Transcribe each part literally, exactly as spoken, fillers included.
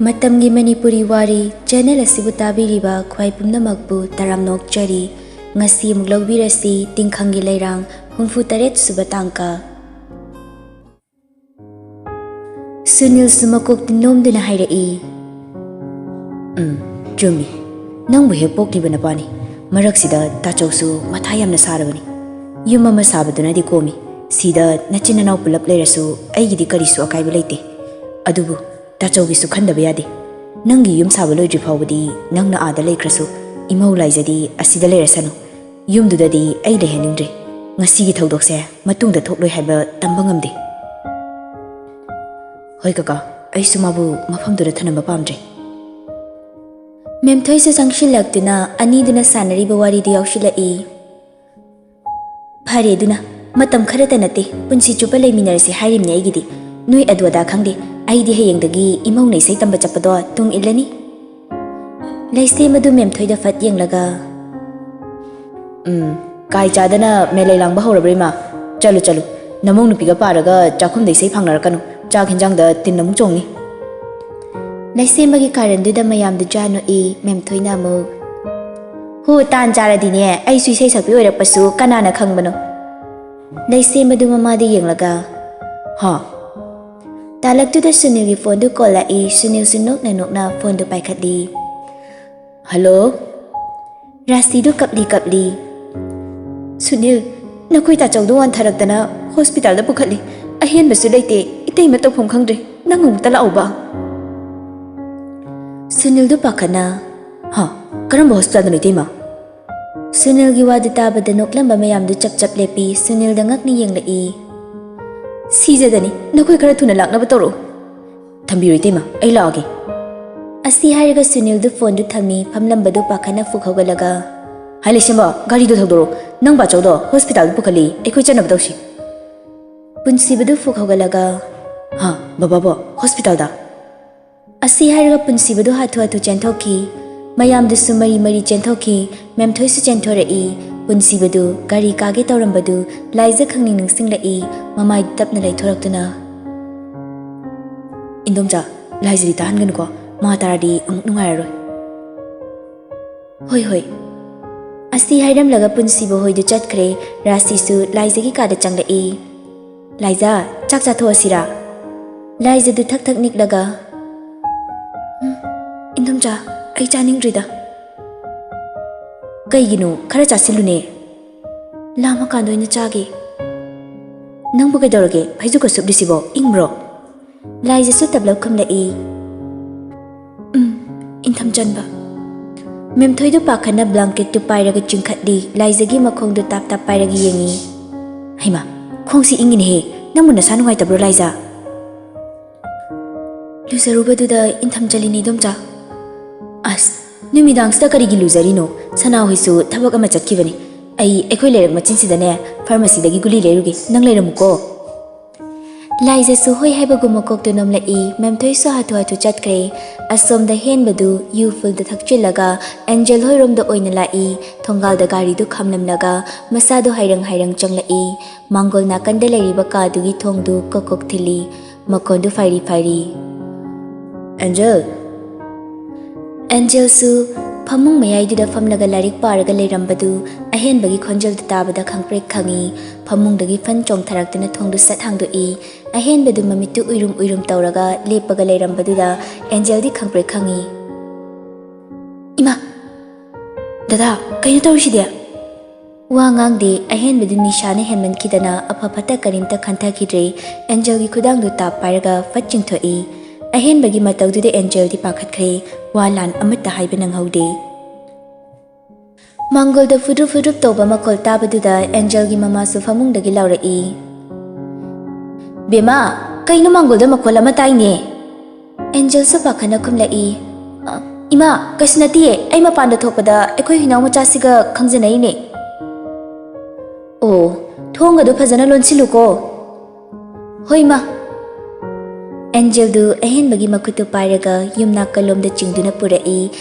ꯃꯇꯝꯒꯤ ꯃꯅꯤꯄꯨꯔꯤ ꯋꯥꯔꯤ ꯆꯦꯅꯦꯜ ꯑꯁꯤꯕꯨ ꯇꯥꯕꯤꯔꯤꯕ ꯈ꯭ꯋꯥꯏ ꯄꯨꯝꯅꯃꯛꯄꯨ ꯇꯔꯥꯝꯅ ꯑꯣꯛꯆꯔꯤ꯫ ꯉꯁꯤ ꯑꯃꯨꯛ ꯂꯧꯕꯤꯔꯁꯤ ꯇꯤꯡꯈꯪꯒꯤ ꯂꯩꯔꯥꯡ ꯍꯨꯝꯐꯨ ꯇꯔꯦꯠ ꯁꯨꯕ ꯇꯥꯡꯀ꯫ ꯁꯨꯅꯤꯜꯁꯨ ꯃꯀꯣꯛꯇ ꯅꯣꯝꯗꯨꯅ ꯍꯥꯏꯔꯛꯏ, "ꯎꯝ, ꯆꯨꯝꯃꯤ꯫ ꯅꯪꯕꯨ ꯍꯦꯛ ꯄꯣꯛꯂꯤꯕ ꯅꯄꯥꯅꯤ꯫ ꯃꯔꯛꯁꯤꯗ ꯇꯥꯆꯧꯁꯨ ꯃꯊꯥ ꯌꯥꯝꯅ ꯁꯥꯔꯕꯅꯤ꯫ ꯌꯨꯝ ꯑꯃ ꯁꯥꯕꯗꯨꯅꯗꯤ ꯀꯣꯝꯃꯤ꯫ ꯁꯤꯗ ꯅꯆꯤꯟ ꯅꯅꯥꯎ ꯄꯨꯂꯞ ꯂꯩꯔꯁꯨ ꯑꯩꯒꯤꯗꯤ ꯀꯔꯤꯁꯨ ꯑꯀꯥꯏꯕ ꯂꯩꯇꯦ꯫ ꯑꯗꯨꯕꯨ ꯇꯥꯆꯧꯒꯤꯁꯨ ꯈꯟꯗꯕ ꯌꯥꯗꯦ꯫ ꯅꯪꯒꯤ ꯌꯨꯝ ꯁꯥꯕ ꯂꯣꯏꯗ꯭ꯔꯤ ꯐꯥꯎꯕꯗꯤ ꯅꯪꯅ ꯑꯥꯗ ꯂꯩꯈ꯭ꯔꯁꯨ ꯏꯃꯧ ꯂꯥꯏꯖꯗꯤ ꯑꯁꯤꯗ ꯂꯩꯔꯁꯅꯨ꯫ ꯌꯨꯝꯗꯨꯗꯗꯤ ꯑꯩ ꯂꯩꯍꯟꯅꯤꯡꯗ꯭ꯔꯦ꯫ ꯉꯁꯤꯒꯤ ꯊꯧꯗꯣꯛꯁꯦ ꯃꯇꯨꯡꯗ ꯊꯣꯛꯂꯣꯏ ꯍꯥꯏꯕ ꯇꯝꯕ ꯉꯝꯗꯦ꯫" "ꯍꯣꯏ ꯀꯀꯥ, ꯑꯩꯁꯨ ꯃꯥꯕꯨ ꯃꯐꯝꯗꯨꯗ ꯊꯅꯝꯕ ꯄꯥꯝꯗ꯭ꯔꯦ꯫" ꯃꯦꯝꯊꯣꯏꯁꯨ ꯆꯪꯁꯤꯜꯂꯛꯇꯨꯅ ꯑꯅꯤꯗꯨꯅ ꯁꯥꯟꯅꯔꯤꯕ ꯋꯥꯔꯤꯗꯨ ꯌꯥꯎꯁꯤꯜꯂꯛꯏ꯫ "ꯐꯔꯦ ꯑꯗꯨꯅ, ꯃꯇꯝ ꯈꯔꯇ ꯅꯠꯇꯦ, ꯄꯨꯟꯁꯤ ꯆꯨꯞꯄ ꯂꯩꯃꯤꯟꯅꯔꯁꯤ ꯍꯥꯏꯔꯤꯕꯅꯤ ꯑꯩꯒꯤꯗꯤ꯫ ꯅꯣꯏ ꯑꯗꯨ ꯑꯗꯥ ꯈꯪꯗꯦ, ꯑꯩꯗꯤ ꯍꯌꯦꯡꯗꯒꯤ ꯏꯃꯧꯅ ꯏꯁꯩ ꯇꯝꯕ ꯆꯠꯄꯗꯣ ꯇꯨꯡ ꯏꯜꯂꯅꯤ꯫" ꯂꯩꯁꯦꯝꯕꯗꯨ ꯃꯦꯝꯊꯣꯏꯗ ꯐꯠ ꯌꯦꯡꯂꯒ, "ꯎꯝ, ꯀꯥꯏ ꯆꯥꯗꯅ ꯃꯦꯂꯩ ꯂꯥꯡꯕ ꯍꯧꯔꯕ꯭ꯔꯥ ꯏꯃꯥ? ꯆꯠꯂꯨ ꯆꯠꯂꯨ, ꯅꯃꯧ ꯅꯨꯄꯤꯒ ꯄꯥꯔꯒ ꯆꯥꯛꯈꯨꯝꯗ ꯏꯁꯩ ꯐꯥꯡꯅꯔꯛꯀꯅꯨ, ꯆꯥꯛ ꯍꯦꯟꯖꯥꯡꯗ ꯇꯤꯟ ꯑꯃꯨꯛ ꯆꯣꯡꯅꯤ꯫" ꯂꯩꯁꯦꯝꯕꯒꯤ ꯀꯥꯔꯟꯗꯨꯗ ꯃꯌꯥꯝꯗꯨ ꯖꯥ ꯅꯣꯛꯏ꯫ ꯃꯦꯝꯊꯣꯏꯅ ꯑꯃꯨꯛ, "ꯍꯨ, ꯇꯥꯟ ꯆꯥꯔꯗꯤꯅꯦ, ꯑꯩꯁꯨ ꯏꯁꯩ ꯁꯛꯄꯤ ꯑꯣꯏꯔꯛꯄꯁꯨ ꯀꯅꯥꯅ ꯈꯪꯕꯅꯣ?" ꯂꯩꯁꯦꯝꯕꯗꯨ ꯃꯃꯥꯗ ꯌꯦꯡꯂꯒ, "ꯍꯥ?" ꯇꯥꯂꯛꯇꯨꯗ ꯁꯨꯅꯤꯜꯒꯤ ꯐꯣꯟꯗꯨ ꯀꯣꯜ ꯂꯥꯛꯏ꯫ ꯁꯨꯅꯤꯜꯁꯨ ꯅꯣꯛꯅ ꯅꯣꯛꯅ ꯐꯣꯟꯗꯨ ꯄꯥꯏꯈꯠꯂꯤ꯫ "ꯍꯜꯂꯣ?" ꯔꯥꯁꯤꯗꯨ ꯀꯞꯂꯤ ꯀꯞꯂꯤ, "ꯁꯨꯅꯤꯜ, ꯅꯈꯣꯏ ꯇꯥꯆꯧꯗꯨ ꯋꯥꯟꯊꯔꯛꯇꯅ ꯍꯣꯁꯄꯤꯇꯥꯜꯗ ꯄꯨꯈꯠꯂꯤ꯫ ꯑꯍꯦꯟꯕꯁꯨ ꯂꯩꯇꯦ꯫ ꯏꯇꯩꯃ, ꯇꯧꯐꯝ ꯈꯪꯗ꯭ꯔꯦ꯫ ꯅꯪ ꯑꯃꯨꯛꯇ ꯂꯥꯛꯎꯕ꯫" ꯁꯨꯅꯤꯜꯗꯨ ꯄꯥꯈꯠꯅ, "ꯍꯥ? ꯀꯔꯝꯕ ꯍꯣꯁꯄꯤꯇꯥꯜꯗꯅꯣ ꯏꯇꯩꯃ?" ꯁꯨꯅꯤꯜꯒꯤ ꯋꯥꯗꯨ ꯇꯥꯕꯗ ꯅꯣꯛꯂꯝꯕ ꯃꯌꯥꯝꯗꯨ ꯆꯞ ꯆꯞ ꯂꯦꯞꯄꯤ꯫ ꯁꯨꯅꯤꯜꯗ ꯉꯛꯅ ꯌꯦꯡꯂꯛꯏ꯫ "ꯁꯤꯖꯗꯅꯤ, ꯅꯈꯣꯏ ꯈꯔ ꯊꯨꯅ ꯂꯥꯛꯅꯕ ꯇꯧꯔꯛꯎ꯫" "ꯊꯝꯕꯤꯔꯨ ꯏꯇꯩꯃ, ꯑꯩ ꯂꯥꯛꯑꯒꯦ꯫" ꯑꯁꯤ ꯍꯥꯏꯔꯒ ꯁꯨꯅꯤꯜꯗꯨ ꯐꯣꯟꯗꯨ ꯊꯝꯃꯤ꯫ ꯐꯝꯂꯝꯕꯗꯨ ꯄꯥꯈꯠꯅ ꯐꯨꯛ ꯍꯧꯒꯠꯂꯒ, "ꯍꯥꯏ ꯂꯩꯁꯦꯝꯕ, ꯒꯥꯔꯤꯗꯨ ꯊꯧꯗꯣꯔꯛꯎ꯫ ꯅꯪ ꯕꯥꯆꯧꯗꯣ ꯍꯣꯁꯄꯤꯇꯥꯜꯗ ꯄꯨꯈꯠꯂꯤ, ꯑꯩꯈꯣꯏ ꯆꯠꯅꯕ ꯇꯧꯁꯤ꯫" ꯄꯨꯟꯁꯤꯕꯗꯨ ꯐꯨꯛ ꯍꯧꯒꯠꯂꯒ, "ꯍꯥ, ꯕꯕꯥꯕꯣ ꯍꯣꯁꯄꯤꯇꯥꯜꯗ?" ꯑꯁꯤ ꯍꯥꯏꯔꯒ ꯄꯨꯟꯁꯤꯕꯗꯨ ꯍꯥꯊꯨ ꯍꯥꯊꯨ ꯆꯦꯟꯊꯣꯛꯈꯤ꯫ ꯃꯌꯥꯝꯗꯨꯁꯨ ꯃꯔꯤ ꯃꯔꯤ ꯆꯦꯟꯊꯣꯛꯈꯤ꯫ ꯃꯦꯝꯊꯣꯏꯁꯨ ꯆꯦꯟꯊꯣꯔꯛꯏ꯫ ꯄꯨꯟꯁꯤꯕꯗꯨ ꯒꯥꯔꯤ ꯀꯥꯒꯦ ꯇꯧꯔꯝꯕꯗꯨ ꯂꯥꯏꯖ ꯈꯪꯅꯤꯡ ꯅꯤꯡꯁꯤꯡꯂꯛꯏ꯫ ꯃꯃꯥꯏ ꯇꯞꯅ ꯂꯩꯊꯣꯔꯛꯇꯨꯅ, "ꯏꯟꯗꯣꯝꯆꯥ, ꯂꯥꯏꯖꯗꯤ ꯇꯥꯍꯟꯒꯅꯨꯀꯣ, ꯃꯥ ꯇꯥꯔꯗꯤ ꯑꯃꯨꯛ ꯅꯨꯡꯉꯥꯏꯔꯔꯣꯏ꯫ "ꯍꯣꯏ, ꯍꯣꯏ꯫" ꯑꯁꯤ ꯍꯥꯏꯔꯝꯂꯒ ꯄꯨꯟꯁꯤꯕ ꯍꯣꯏꯗꯨ ꯆꯠꯈ꯭ꯔꯦ꯫ ꯔꯥꯁꯤꯁꯨ ꯂꯥꯏꯖꯒꯤ ꯀꯥꯗ ꯆꯪꯂꯛꯏ꯫ "ꯂꯥꯏꯖ, ꯆꯥꯛ ꯆꯥꯊꯣꯛꯑꯁꯤꯔꯥ?" ꯂꯥꯏꯖꯗꯨ ꯊꯛ ꯊꯛ ꯅꯤꯛꯂꯒ, "ꯎꯝ, ꯏꯟꯗꯣꯝꯆꯥ, ꯑꯩ ꯆꯥꯅꯤꯡꯗ꯭ꯔꯤꯗ꯫" "ꯀꯩꯒꯤꯅꯣ? ꯈꯔ ꯆꯥꯁꯤꯜꯂꯨꯅꯦ꯫" "ꯂꯥꯝꯃꯀꯥꯟꯗ ꯑꯣꯏꯅ ꯆꯥꯒꯦ꯫" "ꯅꯪꯕꯨ ꯀꯩꯗꯧꯔꯒꯦ? ꯐꯩꯖꯨꯞꯀ ꯁꯨꯞꯂꯤꯁꯤꯕꯣ? ꯏꯪꯕ꯭ꯔꯣ?" ꯂꯥꯏꯖꯁꯨ ꯇꯞꯂꯞ ꯈꯨꯝꯂꯛꯏ꯫ "ꯎꯝ, ꯏꯪꯊꯝ ꯆꯟꯕ꯫" ꯃꯦꯝꯊꯣꯏꯗꯨ ꯄꯥꯈꯠꯅ ꯕ꯭ꯂꯥꯡꯀꯦꯠꯇꯨ ꯄꯥꯏꯔꯒ ꯆꯤꯡꯈꯠꯂꯤ꯫ ꯂꯥꯏꯖꯒꯤ ꯃꯈꯣꯡꯗꯨ ꯇꯥꯞ ꯇꯥꯞ ꯄꯥꯏꯔꯒ ꯌꯦꯡꯉꯤ꯫ "ꯍꯩꯃꯥ, ꯈꯣꯡꯁꯤ ꯏꯪꯉꯤꯅꯦꯍꯦ꯫ ꯅꯪꯕꯨ ꯅꯁꯥ ꯅꯨꯡꯉꯥꯏꯇꯕ꯭ꯔꯣ, ꯂꯥꯏꯖ?" "ꯂꯨꯖꯔꯨꯕꯗꯨꯗ ꯏꯪꯊꯝ ꯆꯜꯂꯤꯅꯦ, ꯏꯗꯣꯝꯆꯥ꯫" "ꯑꯁ, ꯅꯨꯃꯤꯗꯥꯡꯁꯤꯗ ꯀꯔꯤꯒꯤ ꯂꯨꯖꯔꯤꯅꯣ? ꯁꯅꯥꯍꯣꯏꯁꯨ ꯊꯕꯛ ꯑꯃ ꯆꯠꯈꯤꯕꯅꯤ꯫ ꯑꯩ ꯑꯩꯈꯣꯏ ꯂꯩꯔꯛ ꯃꯆꯤꯟꯁꯤꯗꯅꯦ ꯐꯥꯔꯃꯥꯁꯤꯗꯒꯤ ꯒꯨꯂꯤ ꯂꯩꯔꯨꯒꯦ꯫ ꯅꯪ ꯂꯩꯔꯝꯃꯨꯀꯣ꯫" ꯂꯥꯏꯖꯁꯨ ꯍꯣꯏ ꯍꯥꯏꯕꯒꯨꯝ ꯃꯀꯣꯛꯇꯨ ꯅꯣꯝꯂꯛꯏ꯫ ꯃꯦꯝꯊꯣꯏꯁꯨ ꯍꯥꯊꯨ ꯍꯥꯊꯨ ꯆꯠꯈ꯭ꯔꯦ꯫ ꯑꯁꯣꯝꯗ ꯍꯦꯟꯕꯗꯨ ꯌꯨ ꯐꯨꯜꯗ ꯊꯛꯆꯤꯜꯂꯒ ꯑꯦꯟꯖꯦꯜ ꯍꯣꯏꯔꯣꯝꯗ ꯑꯣꯏꯅ ꯂꯥꯛꯏ꯫ ꯊꯣꯡꯒꯥꯜꯗ ꯒꯥꯔꯤꯗꯨ ꯈꯥꯝꯂꯝꯂꯒ ꯃꯁꯥꯗꯨ ꯍꯥꯏꯔꯪ ꯍꯥꯏꯔꯪ ꯆꯪꯂꯛꯏ꯫ ꯃꯥꯡꯒꯣꯜ ꯅꯥꯀꯟꯗ ꯂꯩꯔꯤꯕ ꯀꯥꯗꯨꯒꯤ ꯊꯣꯡꯗꯨ ꯀꯣꯛ ꯀꯣꯛ ꯊꯤꯜꯂꯤ꯫ ꯃꯈꯣꯟꯗꯨ ꯐꯥꯏꯔꯤ ꯐꯥꯏꯔꯤ꯫ "ꯑꯦꯟꯖꯦꯜ!" ꯑꯦꯟꯖꯦꯜꯁꯨ ꯐꯃꯨꯡ ꯃꯌꯥꯏꯗꯨꯗ ꯐꯝꯂꯒ ꯂꯥꯏꯔꯤꯛ ꯄꯥꯔꯒ ꯂꯩꯔꯝꯕꯗꯨ ꯑꯍꯦꯟꯕꯒꯤ ꯈꯣꯟꯖꯦꯜꯗꯨ ꯇꯥꯕꯗ ꯈꯪꯄ꯭ꯔꯦꯛ ꯈꯪꯉꯤ꯫ ꯐꯃꯨꯡꯗꯒꯤ ꯐꯟ ꯆꯣꯡꯊꯔꯛꯇꯨꯅ ꯊꯣꯡꯗꯨ ꯁꯠ ꯍꯥꯡꯗꯣꯛꯏ꯫ ꯑꯍꯦꯟꯕꯗꯨ ꯃꯃꯤꯠꯇꯨ ꯎꯏꯔꯨꯝ ꯎꯏꯔꯨꯝ ꯇꯧꯔꯒ ꯂꯦꯞꯄꯒ ꯂꯩꯔꯝꯕꯗꯨꯗ ꯑꯦꯟꯖꯦꯜꯗꯤ ꯈꯪꯄ꯭ꯔꯦꯛ ꯈꯪꯉꯤ꯫ "ꯏꯃꯥ! ꯗꯗꯥ, ꯀꯩꯅꯣ ꯇꯧꯔꯤꯁꯤꯗꯤ?" ꯋꯥ ꯉꯥꯡꯗꯦ꯫ ꯑꯍꯦꯟꯕꯗꯨ ꯅꯤꯁꯥꯅ ꯍꯦꯟꯃꯟꯈꯤꯗꯅ ꯑꯐ ꯐꯠꯇ ꯀꯔꯤꯝꯇ ꯈꯟꯊꯈꯤꯗ꯭ꯔꯦ꯫ ꯑꯦꯟꯖꯦꯜꯒꯤ ꯈꯨꯗꯥꯡꯗꯨ ꯇꯥꯞ ꯄꯥꯏꯔꯒ ꯐꯠ ꯆꯤꯡꯊꯣꯛꯏ꯫ ꯑꯍꯦꯟꯕꯒꯤ ꯃꯇꯧꯗꯨꯗ ꯑꯦꯟꯖꯦꯜꯗꯤ ꯄꯥꯈꯠꯈ꯭ꯔꯦ꯫ ꯋꯥ ꯂꯥꯟ ꯑꯃꯠꯇ ꯍꯥꯏꯕ ꯅꯪꯍꯧꯗꯦ꯫ ꯃꯥꯡꯒꯣꯜꯗ ꯐꯨꯗ꯭ꯔꯨꯞ ꯐꯨꯗ꯭ꯔꯨꯞ ꯇꯧꯕ ꯃꯈꯣꯜ ꯇꯥꯕꯗꯨꯗ ꯑꯦꯟꯖꯦꯜꯒꯤ ꯃꯃꯥꯁꯨ ꯐꯃꯨꯡꯗꯒꯤ ꯂꯥꯎꯔꯛꯏ꯫ "ꯕꯦꯝꯃ, ꯀꯩꯅꯣ ꯃꯥꯡꯒꯣꯜꯗ ꯃꯈꯣꯜ ꯑꯃ ꯇꯥꯏꯅꯦ?" ꯑꯦꯟꯖꯦꯜꯁꯨ ꯄꯥꯈꯠꯅ ꯈꯨꯝꯂꯛꯏ꯫ "ꯑ, ꯏꯃꯥ, ꯀꯩꯁꯨ ꯅꯠꯇꯤꯌꯦ, ꯑꯩ ꯃꯄꯥꯟꯗ ꯊꯣꯛꯄꯗ ꯑꯩꯈꯣꯏ ꯍꯨꯏꯅꯥꯎ ꯃꯆꯥꯁꯤꯒ ꯈꯪꯖꯅꯩꯅꯦ꯫" "ꯑꯣ, ꯊꯣꯡꯒꯗꯣ ꯐꯖꯅ ꯂꯣꯟꯁꯤꯜꯂꯨꯀꯣ꯫" "ꯍꯣꯏ, ꯃꯥ꯫" ꯑꯦꯟꯖꯦꯜꯗꯨ ꯑꯍꯦꯟꯕꯒꯤ ꯃꯈꯨꯠꯇꯨ ꯄꯥꯏꯔꯒ ꯌꯨꯝ ꯅꯥꯀꯜꯂꯣꯝꯗ ꯆꯤꯡꯗꯨꯅ ꯄꯨꯔꯛꯏ꯫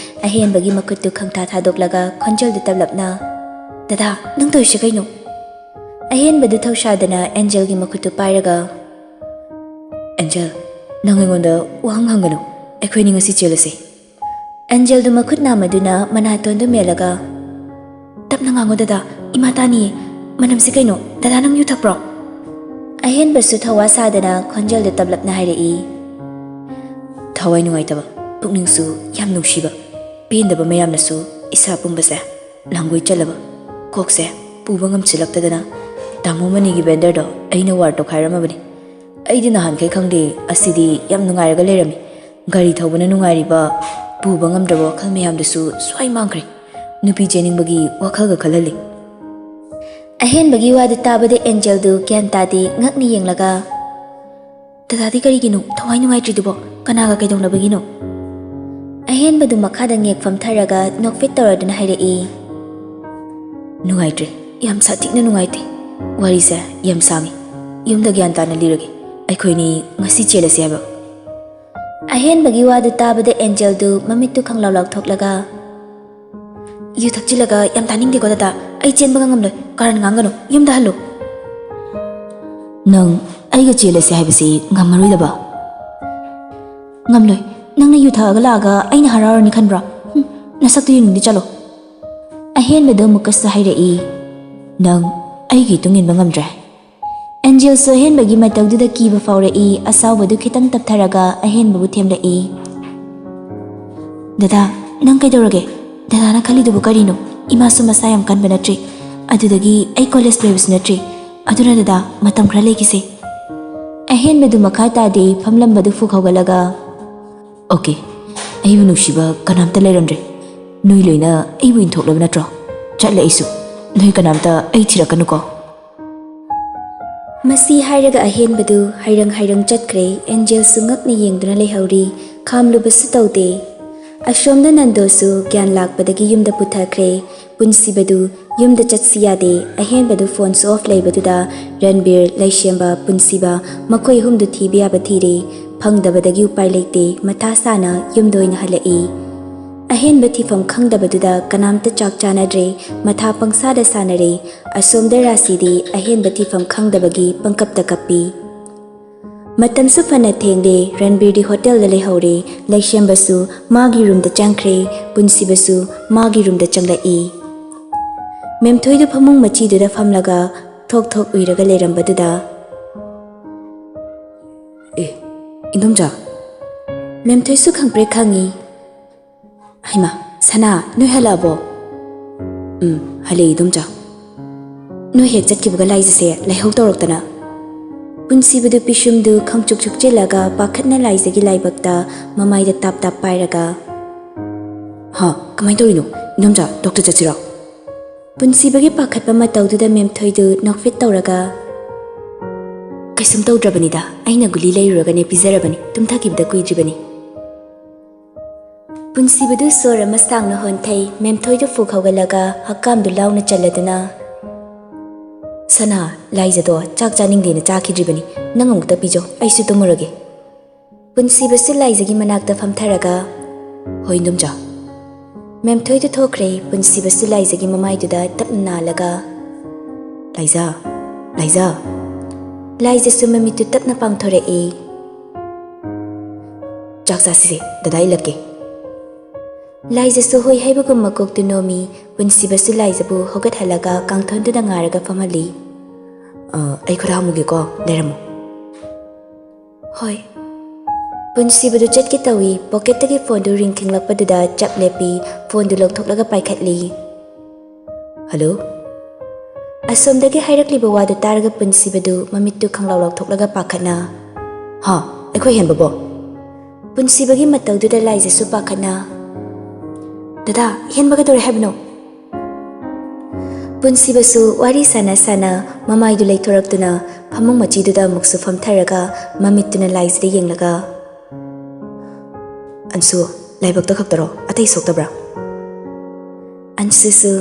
ꯑꯍꯦꯟꯕꯒꯤ ꯃꯈꯨꯠꯇꯨ ꯈꯪꯊꯥ ꯊꯥꯗꯣꯛꯂꯒ ꯈꯣꯟꯖꯦꯜꯗꯨ ꯇꯞꯂꯞꯅ, "ꯗꯗꯥ, ꯅꯪ ꯇꯧꯔꯤꯁꯦ ꯀꯩꯅꯣ?" ꯑꯍꯦꯟꯕꯗꯨ ꯊꯧꯁꯥꯗꯅ ꯑꯦꯟꯖꯦꯜꯒꯤ ꯃꯈꯨꯠꯇꯨ ꯄꯥꯏꯔꯒ, "ꯑꯦꯟꯖꯦꯜ, "ꯅꯪ ꯑꯩꯉꯣꯟꯗ ꯋꯥꯍꯪ ꯍꯪꯒꯅꯨ꯫ ꯑꯩꯈꯣꯏꯅꯤ ꯉꯁꯤ ꯆꯦꯜꯂꯁꯤ꯫" ꯑꯦꯟꯖꯦꯜꯗꯨ ꯃꯈꯨꯠ ꯅꯥꯝꯃꯗꯨꯅ ꯃꯅꯥꯇꯣꯟꯗꯨ ꯃꯦꯜꯂꯒ, "ꯇꯞꯅ ꯉꯥꯡꯉꯨ ꯗꯗꯥ, ꯏꯃꯥ ꯇꯥꯅꯤꯌꯦ꯫ ꯃꯅꯝꯁꯤ ꯀꯩꯅꯣ? ꯗꯗꯥ, ꯅꯪ ꯌꯨ ꯊꯛꯄ꯭ꯔꯣ?" ꯑꯍꯦꯟꯕꯁꯨ ꯊꯧꯋꯥ ꯁꯥꯗꯅ ꯈꯣꯟꯖꯦꯜꯗꯨ ꯇꯞꯂꯞꯅ ꯍꯥꯏꯔꯛꯏ꯫ ꯊꯋꯥꯏ ꯅꯨꯡꯉꯥꯏꯇꯕ, ꯄꯨꯛꯅꯤꯡꯁꯨ ꯌꯥꯝ ꯅꯨꯡꯁꯤꯕ, ꯄꯦꯟꯗꯕ ꯃꯌꯥꯝꯅꯁꯨ ꯏꯁꯥ ꯄꯨꯝꯕꯁꯦ ꯂꯥꯡꯒꯣꯏ ꯆꯠꯂꯕ꯫ ꯀꯣꯛꯁꯦ ꯄꯨꯕ ꯉꯝꯁꯤꯜꯂꯛꯇꯗꯅ ꯇꯥꯃꯣ ꯃꯅꯤꯒꯤ ꯕꯦꯟꯗꯔꯗꯣ ꯑꯩꯅ ꯋꯥꯔ ꯇꯧꯈꯥꯏꯔꯝꯃꯕꯅꯤ꯫ ꯑꯩꯗꯤ ꯅꯍꯥꯟꯈꯩ ꯈꯪꯗꯦ, ꯑꯁꯤꯗꯤ ꯌꯥꯝ ꯅꯨꯡꯉꯥꯏꯔꯒ ꯂꯩꯔꯝꯃꯤ꯫ ꯒꯥꯔꯤ ꯊꯧꯕꯅ ꯅꯨꯡꯉꯥꯏꯔꯤꯕ, ꯄꯨꯕ ꯉꯝꯗ꯭ꯔꯕ ꯋꯥꯈꯜ ꯃꯌꯥꯝꯗꯨꯁꯨ ꯁ꯭ꯋꯥꯏ ꯃꯥꯡꯈ꯭ꯔꯦ꯫ ꯅꯨꯄꯤ ꯆꯦꯟꯅꯤꯡꯕꯒꯤ ꯋꯥꯈꯜꯒ ꯈꯜꯍꯜꯂꯤ꯫ ꯑꯍꯦꯟꯕꯒꯤ ꯋꯥꯗꯨ ꯇꯥꯕꯗ ꯑꯦꯟꯖꯦꯜꯗꯨ ꯒ꯭ꯌꯥꯟ ꯇꯥꯗꯦ, ꯉꯛꯅ ꯌꯦꯡꯂꯒ, "ꯗꯗꯥꯗꯤ ꯀꯔꯤꯒꯤꯅꯣ ꯊꯋꯥꯏ ꯅꯨꯡꯉꯥꯏꯇ꯭ꯔꯤꯗꯨꯕꯣ? ꯀꯅꯥꯒ ꯀꯩꯗꯧꯅꯕꯒꯤꯅꯣ?" ꯑꯍꯦꯟꯕꯗꯨ ꯃꯈꯥꯗ ꯉꯦꯛ ꯐꯝꯊꯔꯒ ꯅꯣꯛꯐꯦꯠ ꯇꯧꯔꯗꯨꯅ ꯍꯥꯏꯔꯛꯏ꯫ "ꯅꯨꯡꯉꯥꯏꯇ꯭ꯔꯦ, ꯌꯥꯝ ꯁꯥꯊꯤꯅ ꯅꯨꯡꯉꯥꯏꯇꯦ꯫ ꯋꯥꯔꯤꯁꯦ ꯌꯥꯝ ꯁꯥꯡꯉꯤ, ꯌꯨꯝꯗ ꯒ꯭ꯌꯥꯟ ꯇꯥꯅ ꯂꯤꯔꯒꯦ꯫ ꯑꯩꯈꯣꯏꯅꯤ ꯉꯁꯤ ꯆꯦꯜꯂꯁꯦ ꯍꯥꯏꯕ꯫" ꯑꯍꯦꯟꯕꯒꯤ ꯋꯥꯗꯨ ꯇꯥꯕꯗ ꯑꯦꯟꯖꯦꯜꯗꯨ ꯃꯃꯤꯠꯇꯨ ꯈꯪꯂꯥꯎ ꯂꯥꯎꯊꯣꯛꯂꯒ, "ꯌꯨ ꯊꯛꯆꯤꯜꯂꯒ ꯌꯥꯝ ꯇꯥꯅꯤꯡꯗꯦꯀꯣ ꯗꯗꯥ, ꯑꯩ ꯆꯦꯟꯕꯒ ꯉꯝꯂꯣꯏ꯫ ꯀꯥꯔꯟ ꯉꯥꯡꯒꯅꯨ, ꯌꯨꯝꯗ ꯍꯜꯂꯨ꯫" "ꯅꯪ ꯑꯩꯒ ꯆꯦꯜꯂꯁꯦ ꯍꯥꯏꯕꯁꯤ ꯉꯝꯃꯔꯣꯏꯗꯕ?" "ꯉꯝꯂꯣꯏ꯫ ꯅꯪꯅ ꯌꯨ ꯊꯛꯑꯒ ꯂꯥꯛꯑꯒ ꯑꯩꯅ ꯍꯔꯥꯎꯔꯅꯤ ꯈꯟꯕ꯭ꯔꯣ? ꯍꯨꯝ, ꯅꯁꯛꯇꯨ ꯌꯦꯡꯅꯤꯡꯗꯦ, ꯆꯠꯂꯣ꯫" ꯑꯍꯦꯟꯕꯗꯨ ꯑꯃꯨꯛꯀꯁꯨ ꯍꯥꯏꯔꯛꯏ, "ꯅꯪ ꯑꯩꯒꯤ ꯏꯇꯨꯡ ꯏꯟꯕ ꯉꯝꯗ꯭ꯔꯦ?" ꯑꯦꯟꯖꯦꯜꯁꯨ ꯑꯍꯦꯟꯕꯒꯤ ꯃꯇꯧꯗꯨꯗ ꯀꯤꯕ ꯐꯥꯎꯔꯛꯏ꯫ ꯑꯁꯥꯎꯕꯗꯨ ꯈꯤꯇꯪ ꯇꯞꯊꯔꯒ ꯑꯍꯦꯟꯕꯕꯨ ꯊꯦꯝꯂꯛꯏ꯫ "ꯗꯗꯥ, ꯅꯪ ꯀꯩꯗꯧꯔꯒꯦ? ꯗꯗꯥꯅ ꯈꯜꯂꯤꯗꯨꯕꯨ ꯀꯔꯤꯅꯣ? ꯏꯃꯥꯁꯨ ꯃꯁꯥ ꯌꯥꯝ ꯀꯟꯕ ꯅꯠꯇ꯭ꯔꯤ꯫ ꯑꯗꯨꯗꯒꯤ ꯑꯩ ꯀꯣꯂꯦꯖ ꯂꯣꯏꯕꯁꯨ ꯅꯠꯇ꯭ꯔꯤ꯫ ꯑꯗꯨꯅ ꯗꯗꯥ, ꯃꯇꯝ ꯈꯔ ꯂꯩꯈꯤꯁꯦ꯫" ꯑꯍꯦꯟꯕꯗꯨ ꯃꯈꯥ ꯇꯥꯗꯦ, ꯐꯝꯂꯝꯕꯗꯨ ꯐꯨꯛ ꯍꯧꯒꯠꯂꯒ, "ꯑꯣꯀꯦ, ꯑꯩꯕꯨ ꯅꯨꯡꯁꯤꯕ ꯀꯅꯥꯝꯇ ꯂꯩꯔꯝꯗ꯭ꯔꯦ꯫ ꯅꯣꯏ ꯂꯣꯏꯅ ꯑꯩꯕꯨ ꯏꯟꯊꯣꯛꯂꯕ ꯅꯠꯇ꯭ꯔꯣ? ꯆꯠꯂꯦ ꯑꯩꯁꯨ꯫ ꯅꯣꯏ ꯀꯅꯥꯝꯇ ꯑꯩ ꯊꯤꯔꯛꯀꯅꯨꯀꯣ꯫" ꯃꯁꯤ ꯍꯥꯏꯔꯒ ꯑꯍꯦꯟꯕꯗꯨ ꯍꯥꯏꯔꯪ ꯍꯥꯏꯔꯪ ꯆꯠꯈ꯭ꯔꯦ꯫ ꯑꯦꯟꯖꯦꯜꯁꯨ ꯉꯛꯅ ꯌꯦꯡꯗꯨꯅ ꯂꯩꯍꯧꯔꯤ꯫ ꯈꯥꯝꯂꯨꯕꯁꯨ ꯇꯧꯗꯦ꯫ ꯑꯁꯣꯝꯗ ꯅꯟꯗꯣꯁꯨ ꯒ꯭ꯌꯥꯟ ꯂꯥꯛꯄꯗꯒꯤ ꯌꯨꯝꯗ ꯄꯨꯊꯈ꯭ꯔꯦ꯫ ꯄꯨꯟꯁꯤꯕꯗꯨ ꯌꯨꯝꯗ ꯆꯠꯁꯤ ꯌꯥꯗꯦ꯫ ꯑꯍꯦꯟꯕꯗꯨ ꯐꯣꯟ ꯁ꯭ꯋꯤꯆ ꯑꯣꯐ ꯂꯩꯕꯗꯨꯗ ꯔꯟꯕꯤꯔ, ꯂꯩꯁꯦꯝꯕ, ꯄꯨꯟꯁꯤꯕ ꯃꯈꯣꯏ ꯑꯍꯨꯝꯗꯨ ꯊꯤꯕ ꯌꯥꯕ ꯊꯤꯔꯦ꯫ ꯐꯪꯗꯕꯗꯒꯤ ꯎꯄꯥꯏ ꯂꯩꯇꯦ꯫ ꯃꯊꯥ ꯁꯥꯅ ꯌꯨꯝꯗ ꯑꯣꯏꯅ ꯍꯜꯂꯛꯏ꯫ ꯑꯍꯦꯟꯕ ꯊꯤꯐꯝ ꯈꯪꯗꯕꯗꯨꯗ ꯀꯅꯥꯝꯇ ꯆꯥꯛ ꯆꯥꯅꯗ꯭ꯔꯦ꯫ ꯃꯊꯥ ꯄꯪꯁꯥꯗ ꯁꯥꯅꯔꯦ꯫ ꯑꯁꯣꯝꯗ ꯔꯥꯁꯤꯗꯤ ꯑꯍꯦꯟꯕ ꯊꯤꯐꯝ ꯈꯪꯗꯕꯒꯤ ꯄꯪꯀꯞꯇ ꯀꯞꯄꯤ꯫ ꯃꯇꯝꯁꯨ ꯐꯅ ꯊꯦꯡꯂꯦ꯫ ꯔꯟꯕꯤꯔꯗꯤ ꯍꯣꯇꯦꯜꯗ ꯂꯩꯍꯧꯔꯦ꯫ ꯂꯩꯁꯦꯝꯕꯁꯨ ꯃꯥꯒꯤ ꯔꯨꯝꯗ ꯆꯪꯈ꯭ꯔꯦ꯫ ꯄꯨꯟꯁꯤꯕꯁꯨ ꯃꯥꯒꯤ ꯔꯨꯝꯗ ꯆꯪꯂꯛꯏ꯫ ꯃꯦꯝꯊꯣꯏꯗꯨ ꯐꯃꯨꯡ ꯃꯆꯤꯗꯨꯗ ꯐꯝꯂꯒ ꯊꯣꯛ ꯊꯣꯛ ꯎꯏꯔꯒ ꯂꯩꯔꯝꯕꯗꯨꯗ, "ꯑꯦ, ꯏꯟꯗꯣꯝꯆꯥ!" ꯃꯦꯝꯊꯣꯏꯁꯨ ꯈꯪꯄ꯭ꯔꯦꯛ ꯈꯪꯉꯤ꯫ "ꯍꯩꯃꯥ, ꯁꯅꯥ, ꯅꯣꯏ ꯍꯜꯂꯛꯑꯕꯣ?" "ꯎꯝ, ꯍꯜꯂꯛꯑꯦ, ꯏꯟꯗꯣꯝꯆꯥ꯫ ꯅꯣꯏ ꯍꯦꯛ ꯆꯠꯈꯤꯕꯒ ꯂꯥꯏꯖꯁꯦ ꯂꯥꯏꯍꯧ ꯇꯧꯔꯛꯇꯅ꯫" ꯄꯨꯟꯁꯤꯕꯗꯨ ꯄꯤꯁꯨꯝꯗꯨ ꯈꯪꯆꯨꯛ ꯆꯨꯛꯆꯤꯜꯂꯒ ꯄꯥꯈꯠꯅ ꯂꯥꯏꯖꯒꯤ ꯂꯥꯏꯕꯛꯇ ꯃꯃꯥꯏꯗ ꯇꯥꯞ ꯇꯥꯞ ꯄꯥꯏꯔꯒ, "ꯍꯥ, ꯀꯃꯥꯏꯅ ꯇꯧꯔꯤꯅꯣ? ꯏꯟꯗꯣꯝꯆꯥ, ꯗꯣꯛꯇꯔ ꯆꯠꯁꯤꯔꯣ?" ꯄꯨꯟꯁꯤꯕꯒꯤ ꯄꯥꯈꯠꯄ ꯃꯇꯧꯗꯨꯗ ꯃꯦꯝꯊꯣꯏꯗꯨ ꯅꯣꯛꯐꯦꯠ ꯇꯧꯔꯒ, "ꯀꯩꯁꯨꯝ ꯇꯧꯗ꯭ꯔꯕꯅꯤꯗ, ꯑꯩꯅ ꯒꯨꯂꯤ ꯂꯩꯔꯨꯔꯒꯅꯦ ꯄꯤꯖꯔꯕꯅꯤ, ꯇꯨꯝꯊꯈꯤꯕꯗ ꯀꯨꯏꯗ꯭ꯔꯤꯕꯅꯤ꯫" ꯄꯨꯟꯁꯤꯕꯗꯨ ꯁꯣꯔ ꯑꯃ ꯁꯥꯡꯅ ꯍꯣꯟꯊꯩ꯫ ꯃꯦꯝꯊꯣꯏꯗꯨ ꯐꯨꯛ ꯍꯧꯒꯠꯂꯒ ꯍꯛꯀꯥꯝꯗꯨ ꯂꯥꯎꯅ ꯆꯜꯂꯗꯨꯅ, "ꯁꯅꯥ, ꯂꯥꯏꯖꯗꯣ ꯆꯥꯛ ꯆꯥꯅꯤꯡꯗꯦꯅ ꯆꯥꯈꯤꯗ꯭ꯔꯤꯕꯅꯤ꯫ ꯅꯪ ꯑꯃꯨꯛꯇ ꯄꯤꯖꯧ, ꯑꯩꯁꯨ ꯇꯨꯝꯃꯨꯔꯒꯦ꯫" ꯄꯨꯟꯁꯤꯕꯁꯨ ꯂꯥꯏꯖꯒꯤ ꯃꯅꯥꯛꯇ ꯐꯝꯊꯔꯒ, "ꯍꯣꯏ, ꯏꯟꯗꯣꯝꯆꯥ꯫" ꯃꯦꯝꯊꯣꯏꯗꯨ ꯊꯣꯛꯈ꯭ꯔꯦ꯫ ꯄꯨꯟꯁꯤꯕꯁꯨ ꯂꯥꯏꯖꯒꯤ ꯃꯃꯥꯏꯗꯨꯗ ꯇꯞꯅ ꯅꯥꯜꯂꯒ, "ꯂꯥꯏꯖ, ꯂꯥꯏꯖ꯫" ꯂꯥꯏꯖꯁꯨ ꯃꯃꯤꯠꯇꯨ ꯇꯞꯅ ꯄꯥꯡꯊꯣꯔꯛꯏ꯫ "ꯆꯥꯛ ꯆꯥꯁꯤꯁꯦ, ꯗꯗꯥ ꯏꯜꯂꯛꯀꯦ꯫" ꯂꯥꯏꯖꯁꯨ ꯍꯣꯏ ꯍꯥꯏꯕꯒꯨꯝ ꯃꯀꯣꯛꯇꯨ ꯅꯣꯝꯃꯤ꯫ ꯄꯨꯟꯁꯤꯕꯁꯨ ꯂꯥꯏꯖꯕꯨ ꯍꯧꯒꯠꯍꯜꯂꯒ ꯀꯥꯡꯊꯣꯟꯗꯨꯗ ꯉꯥꯔꯒ ꯐꯝꯍꯜꯂꯤ꯫ "ꯑ, ꯑꯩ ꯈꯨꯠ ꯍꯥꯝꯃꯨꯒꯦꯀꯣ, ꯂꯩꯔꯝꯃꯣ꯫" "ꯍꯣꯏ꯫" ꯄꯨꯟꯁꯤꯕꯗꯨ ꯆꯠꯀꯦ ꯇꯧꯏ꯫ ꯄꯣꯀꯦꯠꯇꯒꯤ ꯐꯣꯟꯗꯨ ꯔꯤꯡ ꯈꯤꯡꯂꯛꯄꯗꯨꯗ ꯆꯞ ꯂꯦꯞꯄꯤ꯫ ꯐꯣꯟꯗꯨ ꯂꯧꯊꯣꯛꯂꯒ ꯄꯥꯏꯈꯠꯂꯤ꯫ "ꯍꯜꯂꯣ?" ꯑꯁꯣꯝꯗꯒꯤ ꯍꯥꯏꯔꯛꯂꯤꯕ ꯋꯥꯗꯨ ꯇꯥꯔꯒ ꯄꯨꯟꯁꯤꯕꯗꯨ ꯃꯃꯤꯠꯇꯨ ꯈꯪꯂꯥꯎ ꯂꯥꯎꯊꯣꯛꯂꯒ ꯄꯥꯈꯠꯅ, "ꯍꯥ? ꯑꯩꯈꯣꯏ ꯍꯦꯟꯕꯕꯣ?" ꯄꯨꯟꯁꯤꯕꯒꯤ ꯃꯇꯧꯗꯨꯗ ꯂꯥꯏꯖꯁꯨ ꯄꯥꯈꯠꯅ, "ꯗꯗꯥ, ꯍꯦꯟꯕ ꯀꯩꯗꯧꯔꯦ ꯍꯥꯏꯕꯅꯣ?" ꯄꯨꯟꯁꯤꯕꯁꯨ ꯋꯥꯔꯤ ꯁꯥꯟꯅ ꯁꯥꯟꯅ ꯃꯃꯥꯏꯗꯨ ꯂꯩꯊꯣꯔꯛꯇꯨꯅ ꯐꯃꯨꯡ ꯃꯆꯤꯗꯨꯗ ꯑꯃꯨꯛꯁꯨ ꯐꯝꯊꯔꯒ ꯃꯃꯤꯠꯇꯨꯅ ꯂꯥꯏꯖꯗ ꯌꯦꯡꯂꯒ, "ꯑꯟꯁꯨ, ꯂꯥꯏꯕꯛꯇ ꯈꯛꯇꯔꯣ? ꯑꯇꯩ ꯁꯣꯛꯇꯕ꯭ꯔꯥ?" ꯑꯟꯁꯨꯁꯨ,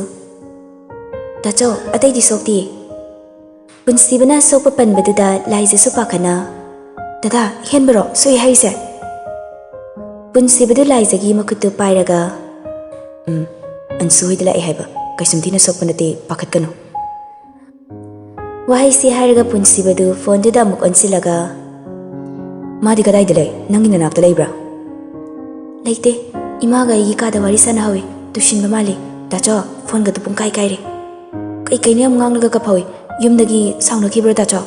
"ꯇꯥꯆꯧ, ꯑꯇꯩꯗꯤ ꯁꯣꯛꯇꯤꯌꯦ꯫" ꯄꯨꯟꯁꯤꯕꯅ ꯑꯁꯣꯛꯄ ꯄꯟꯕꯗꯨꯗ ꯂꯥꯏꯖꯁꯨ ꯄꯥꯈꯠꯅ, "ꯗꯗꯥ, ꯍꯦꯟꯕꯔꯣ ꯁꯣꯛꯏ ꯍꯥꯏꯔꯤꯁꯦ?" ꯄꯨꯟꯁꯤꯕꯗꯨ ꯂꯥꯏꯖꯒꯤ ꯃꯈꯨꯠꯇꯨ ꯄꯥꯏꯔꯒ, "ꯎꯝ, ꯑꯟꯁꯨ ꯍꯣꯏꯗ ꯂꯥꯛꯑꯦ ꯍꯥꯏꯕ꯫ ꯀꯩꯁꯨꯝ ꯊꯤꯅ ꯁꯣꯛꯄ ꯅꯠꯇꯦ, ꯄꯥꯈꯠꯀꯅꯨ꯫" ꯋꯥꯍꯩꯁꯤ ꯍꯥꯏꯔꯒ ꯄꯨꯟꯁꯤꯕꯗꯨ ꯐꯣꯟꯗꯨꯗ ꯑꯃꯨꯛ ꯑꯣꯟꯁꯤꯜꯂꯒ, "ꯃꯥꯗꯤ ꯀꯗꯥꯏꯗ ꯂꯩ? ꯅꯪꯒꯤ ꯅꯅꯥꯛꯇ ꯂꯩꯕ꯭ꯔꯥ?" "ꯂꯩꯇꯦ꯫ ꯏꯃꯥꯒ ꯑꯩꯒꯤ ꯀꯥꯗ ꯋꯥꯔꯤ ꯁꯥꯟꯅꯍꯧꯋꯤ꯫ ꯇꯨꯁꯤꯟꯕ ꯃꯥꯜꯂꯤ꯫ ꯇꯥꯆꯧ, ꯐꯣꯟꯒꯗꯨ ꯄꯨꯡꯀꯥꯏ ꯀꯥꯏꯔꯦ꯫ ꯀꯩ ꯀꯩꯅꯣ ꯌꯥꯝ ꯉꯥꯡꯂꯒ ꯀꯞꯍꯧꯋꯤ꯫ ꯌꯨꯝꯗꯒꯤ ꯁꯥꯎꯅꯈꯤꯕ꯭ꯔꯣ, ꯇꯥꯆꯧ?"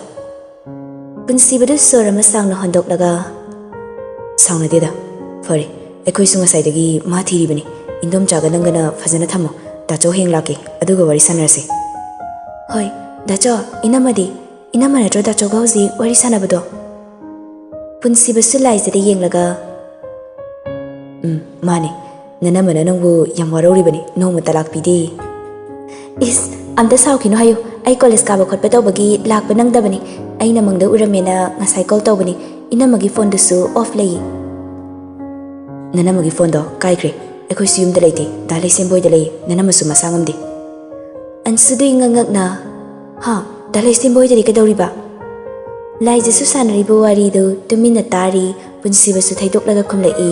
ꯄꯨꯟꯁꯤꯕꯗꯨ ꯁꯣꯔ ꯑꯃ ꯁꯥꯡꯅ ꯍꯣꯟꯗꯣꯛꯂꯒ, "ꯁꯥꯎꯅꯗꯦꯗ꯫ ꯐꯔꯦ, ꯑꯩꯈꯣꯏꯁꯨ ꯉꯁꯥꯏꯗꯒꯤ ꯃꯥ ꯊꯤꯔꯤꯕꯅꯤ꯫ ꯏꯟꯗꯣꯝꯆꯥꯒ ꯅꯪꯒꯅ ꯐꯖꯅ ꯊꯝꯃꯣ꯫ ꯇꯥꯆꯧ ꯍꯌꯦꯡ ꯂꯥꯛꯀꯦ, ꯑꯗꯨꯒ ꯋꯥꯔꯤ ꯁꯥꯟꯅꯔꯁꯤ꯫" "ꯍꯣꯏ, ꯗꯥꯆꯧ, ꯏꯅꯝꯃꯗꯤ? ꯏꯅꯝꯃ ꯅꯠꯇ꯭ꯔꯣ ꯗꯥꯆꯧꯒ ꯍꯧꯖꯤꯛ ꯋꯥꯔꯤ ꯁꯥꯟꯅꯕꯗꯣ?" ꯄꯨꯟꯁꯤꯕꯁꯨ ꯂꯥꯏꯖꯗ ꯌꯦꯡꯂꯒ, "ꯎꯝ, ꯃꯥꯅꯦ꯫ ꯅꯅꯝꯃꯅ ꯅꯪꯕꯨ ꯌꯥꯝ ꯋꯥꯔꯧꯔꯤꯕꯅꯤ, ꯅꯣꯡꯃꯇ ꯂꯥꯛꯄꯤꯗꯦ꯫" "ꯏꯁ, ꯑꯝꯇ ꯁꯥꯎꯈꯤꯅꯨ ꯍꯥꯏꯌꯨ꯫ ꯑꯩ ꯀꯣꯂꯦꯖ ꯀꯥꯕ ꯈꯣꯠꯄ ꯇꯧꯕꯒꯤ ꯂꯥꯛꯄ ꯅꯪꯗꯕꯅꯤ꯫ ꯑꯩꯅ ꯃꯪꯗ ꯎꯔꯝꯃꯦꯅ ꯉꯁꯥꯏ ꯀꯣꯜ ꯇꯧꯕꯅꯤ꯫ ꯏꯅꯝꯃꯒꯤ ꯐꯣꯟꯗꯨꯁꯨ ꯑꯣꯐ ꯂꯩꯌꯦ꯫" "ꯅꯅꯝꯃꯒꯤ ꯐꯣꯟꯗꯣ ꯀꯥꯏꯈ꯭ꯔꯦ꯫ ꯑꯩꯈꯣꯏꯁꯨ ꯌꯨꯝꯗ ꯂꯩꯇꯦ꯫ ꯗꯥ ꯂꯩꯁꯦꯝꯕ ꯍꯣꯏꯗ ꯂꯩꯌꯦ꯫ ꯅꯅꯝꯃꯁꯨ ꯃꯁꯥ ꯉꯝꯗꯦ꯫" ꯑꯟꯁꯨꯗꯨ ꯏꯉꯛ ꯉꯛꯅ, "ꯍꯥ? ꯗꯥ ꯂꯩꯁꯦꯝꯕ ꯍꯣꯏꯗꯗꯤ ꯀꯩꯗꯧꯔꯤꯕ?" ꯂꯥꯏꯖꯁꯨ ꯁꯥꯟꯅꯔꯤꯕ ꯋꯥꯔꯤꯗꯨ ꯇꯨꯃꯤꯟꯅ ꯇꯥꯔꯤ꯫ ꯄꯨꯟꯁꯤꯕꯁꯨ ꯊꯩꯗꯣꯛꯂꯒ ꯈꯨꯝꯂꯛꯏ꯫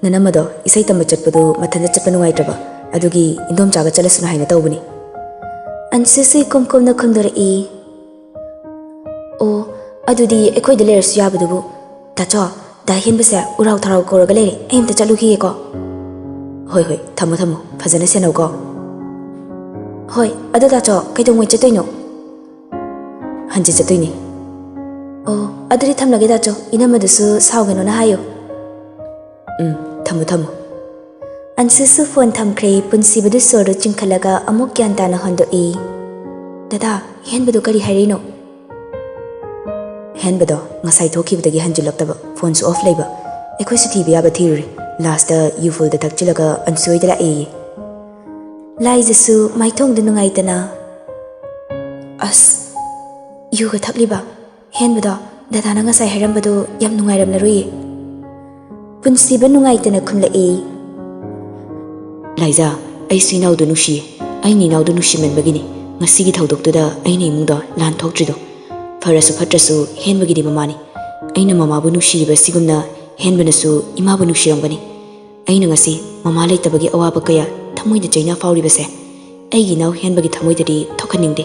"ꯅꯅꯝꯃꯗꯣ ꯏꯁꯩ ꯇꯝꯕ ꯆꯠꯄꯗꯨ ꯃꯊꯟꯇ ꯆꯠꯄ ꯅꯨꯡꯉꯥꯏꯇ꯭ꯔꯕ, ꯑꯗꯨꯒꯤ ꯏꯟꯗꯣꯝꯆꯥꯒ ꯆꯠꯂꯁꯅꯨ ꯍꯥꯏꯅ ꯇꯧꯕꯅꯤ꯫" ꯑꯟꯁꯨꯁꯨ ꯏꯀꯨꯝ ꯀꯨꯝꯅ ꯈꯨꯝꯗꯣꯔꯛꯏ꯫ "ꯑꯣ, ꯑꯗꯨꯗꯤ ꯑꯩꯈꯣꯏꯗ ꯂꯩꯔꯁꯨ ꯌꯥꯕꯗꯨꯕꯨ꯫ ꯇꯥꯆꯧ, ꯗꯥ ꯍꯦꯟꯕꯁꯦ ꯎꯔꯥꯎ ꯊꯔꯥꯎ ꯀꯧꯔꯒ ꯂꯩꯔꯦ, ꯑꯩ ꯑꯝꯇ ꯆꯠꯂꯨꯈꯤꯒꯦꯀꯣ꯫" "ꯍꯣꯏ, ꯍꯣꯏ, ꯊꯝꯃꯣ, ꯊꯝꯃꯣ, ꯐꯖꯅ ꯁꯦꯟꯅꯧꯀꯣ꯫" "ꯍꯣꯏ, ꯑꯗꯣ ꯇꯥꯆꯧ, ꯀꯩꯗꯧꯉꯩ ꯆꯠꯇꯣꯏꯅꯣ?" "ꯍꯟꯖꯤꯠ ꯆꯠꯇꯣꯏꯅꯤ꯫" "ꯑꯣ, ꯑꯗꯨꯗꯤ ꯊꯝꯂꯒꯦ ꯇꯥꯆꯧ, ꯏꯅꯝꯃꯗꯨꯁꯨ ꯁꯥꯎꯒꯅꯣꯅ ꯍꯥꯏꯌꯨ꯫" "ꯎꯝ, ꯊꯝꯃꯣ, ꯊꯝꯃꯣ꯫" ꯑꯟꯁꯨꯁꯨ ꯐꯣꯟ ꯊꯝꯈ꯭ꯔꯦ꯫ ꯄꯨꯟꯁꯤꯕꯗꯨ ꯁꯣꯔꯗꯨ ꯆꯤꯡꯈꯠꯂꯒ ꯑꯃꯨꯛ ꯒ꯭ꯌꯥꯟ ꯇꯥꯅ ꯍꯣꯟꯗꯣꯛꯏ꯫ "ꯗꯗꯥ, ꯍꯦꯟꯕꯗꯨ ꯀꯔꯤ ꯍꯥꯏꯔꯤꯅꯣ?" "ꯍꯦꯟꯕꯗꯣ ꯉꯁꯥꯏ ꯊꯣꯛꯈꯤꯕꯗꯒꯤ ꯍꯟꯖꯤꯜꯂꯛꯇꯕ, ꯐꯣꯟꯁꯨ ꯑꯣꯐ ꯂꯩꯕ꯫ ꯑꯩꯈꯣꯏꯁꯨ ꯊꯤꯕ ꯌꯥꯕ ꯊꯤꯔꯨꯔꯦ꯫ ꯂꯥꯁꯇ ꯌꯨ ꯐꯨꯜꯗ ꯊꯛꯆꯤꯜꯂꯒ ꯑꯟꯁꯨ ꯍꯣꯏꯗ ꯂꯥꯛꯑꯦꯌꯦ꯫" ꯂꯥꯏꯖꯁꯨ ꯃꯥꯏꯊꯣꯡꯗ ꯅꯨꯡꯉꯥꯏꯇꯅ, "ꯑꯁ, ꯌꯨꯒ ꯊꯛꯂꯤꯕ? ꯍꯦꯟꯕꯗꯣ ꯗꯗꯥꯅ ꯉꯁꯥꯏ ꯍꯥꯏꯔꯝꯕꯗꯣ ꯌꯥꯝ ꯅꯨꯡꯉꯥꯏꯔꯝꯂꯔꯣꯏꯌꯦ꯫" ꯄꯨꯟꯁꯤꯕ ꯅꯨꯡꯉꯥꯏꯇꯅ ꯈꯨꯝꯂꯛꯏ꯫ "ꯂꯥꯏꯖꯥ, ꯑꯩꯁꯨ ꯏꯅꯥꯎꯗꯨ ꯅꯨꯡꯁꯤꯌꯦ꯫ ꯑꯩꯅ ꯏꯅꯥꯎꯗꯨ ꯅꯨꯡꯁꯤꯃꯟꯕꯒꯤꯅꯤ ꯉꯁꯤꯒꯤ ꯊꯧꯗꯣꯛꯇꯨꯗ ꯑꯩꯅ ꯏꯃꯨꯡꯗꯣ ꯂꯥꯟ ꯊꯣꯛꯇ꯭ꯔꯤꯗꯣ꯫ ꯐꯔꯁꯨ ꯐꯠꯇ꯭ꯔꯁꯨ ꯍꯦꯟꯕꯒꯤꯗꯤ ꯃꯃꯥꯅꯤ꯫ ꯑꯩꯅ ꯃꯃꯥꯕꯨ ꯅꯨꯡꯁꯤꯔꯤꯕ ꯑꯁꯤꯒꯨꯝꯅ ꯍꯦꯟꯕꯅꯁꯨ ꯏꯃꯥꯕꯨ ꯅꯨꯡꯁꯤꯔꯝꯒꯅꯤ꯫ ꯑꯩꯅ ꯉꯁꯤ ꯃꯃꯥ ꯂꯩꯇꯕꯒꯤ ꯑꯋꯥꯕ ꯀꯌꯥ ꯊꯃꯣꯏꯗ ꯆꯩꯅꯥ ꯐꯥꯎꯔꯤꯕꯁꯦ ꯑꯩꯒꯤ ꯏꯅꯥꯎ ꯍꯦꯟꯕꯒꯤ ꯊꯃꯣꯏꯗꯗꯤ ꯊꯣꯛꯍꯟꯅꯤꯡꯗꯦ꯫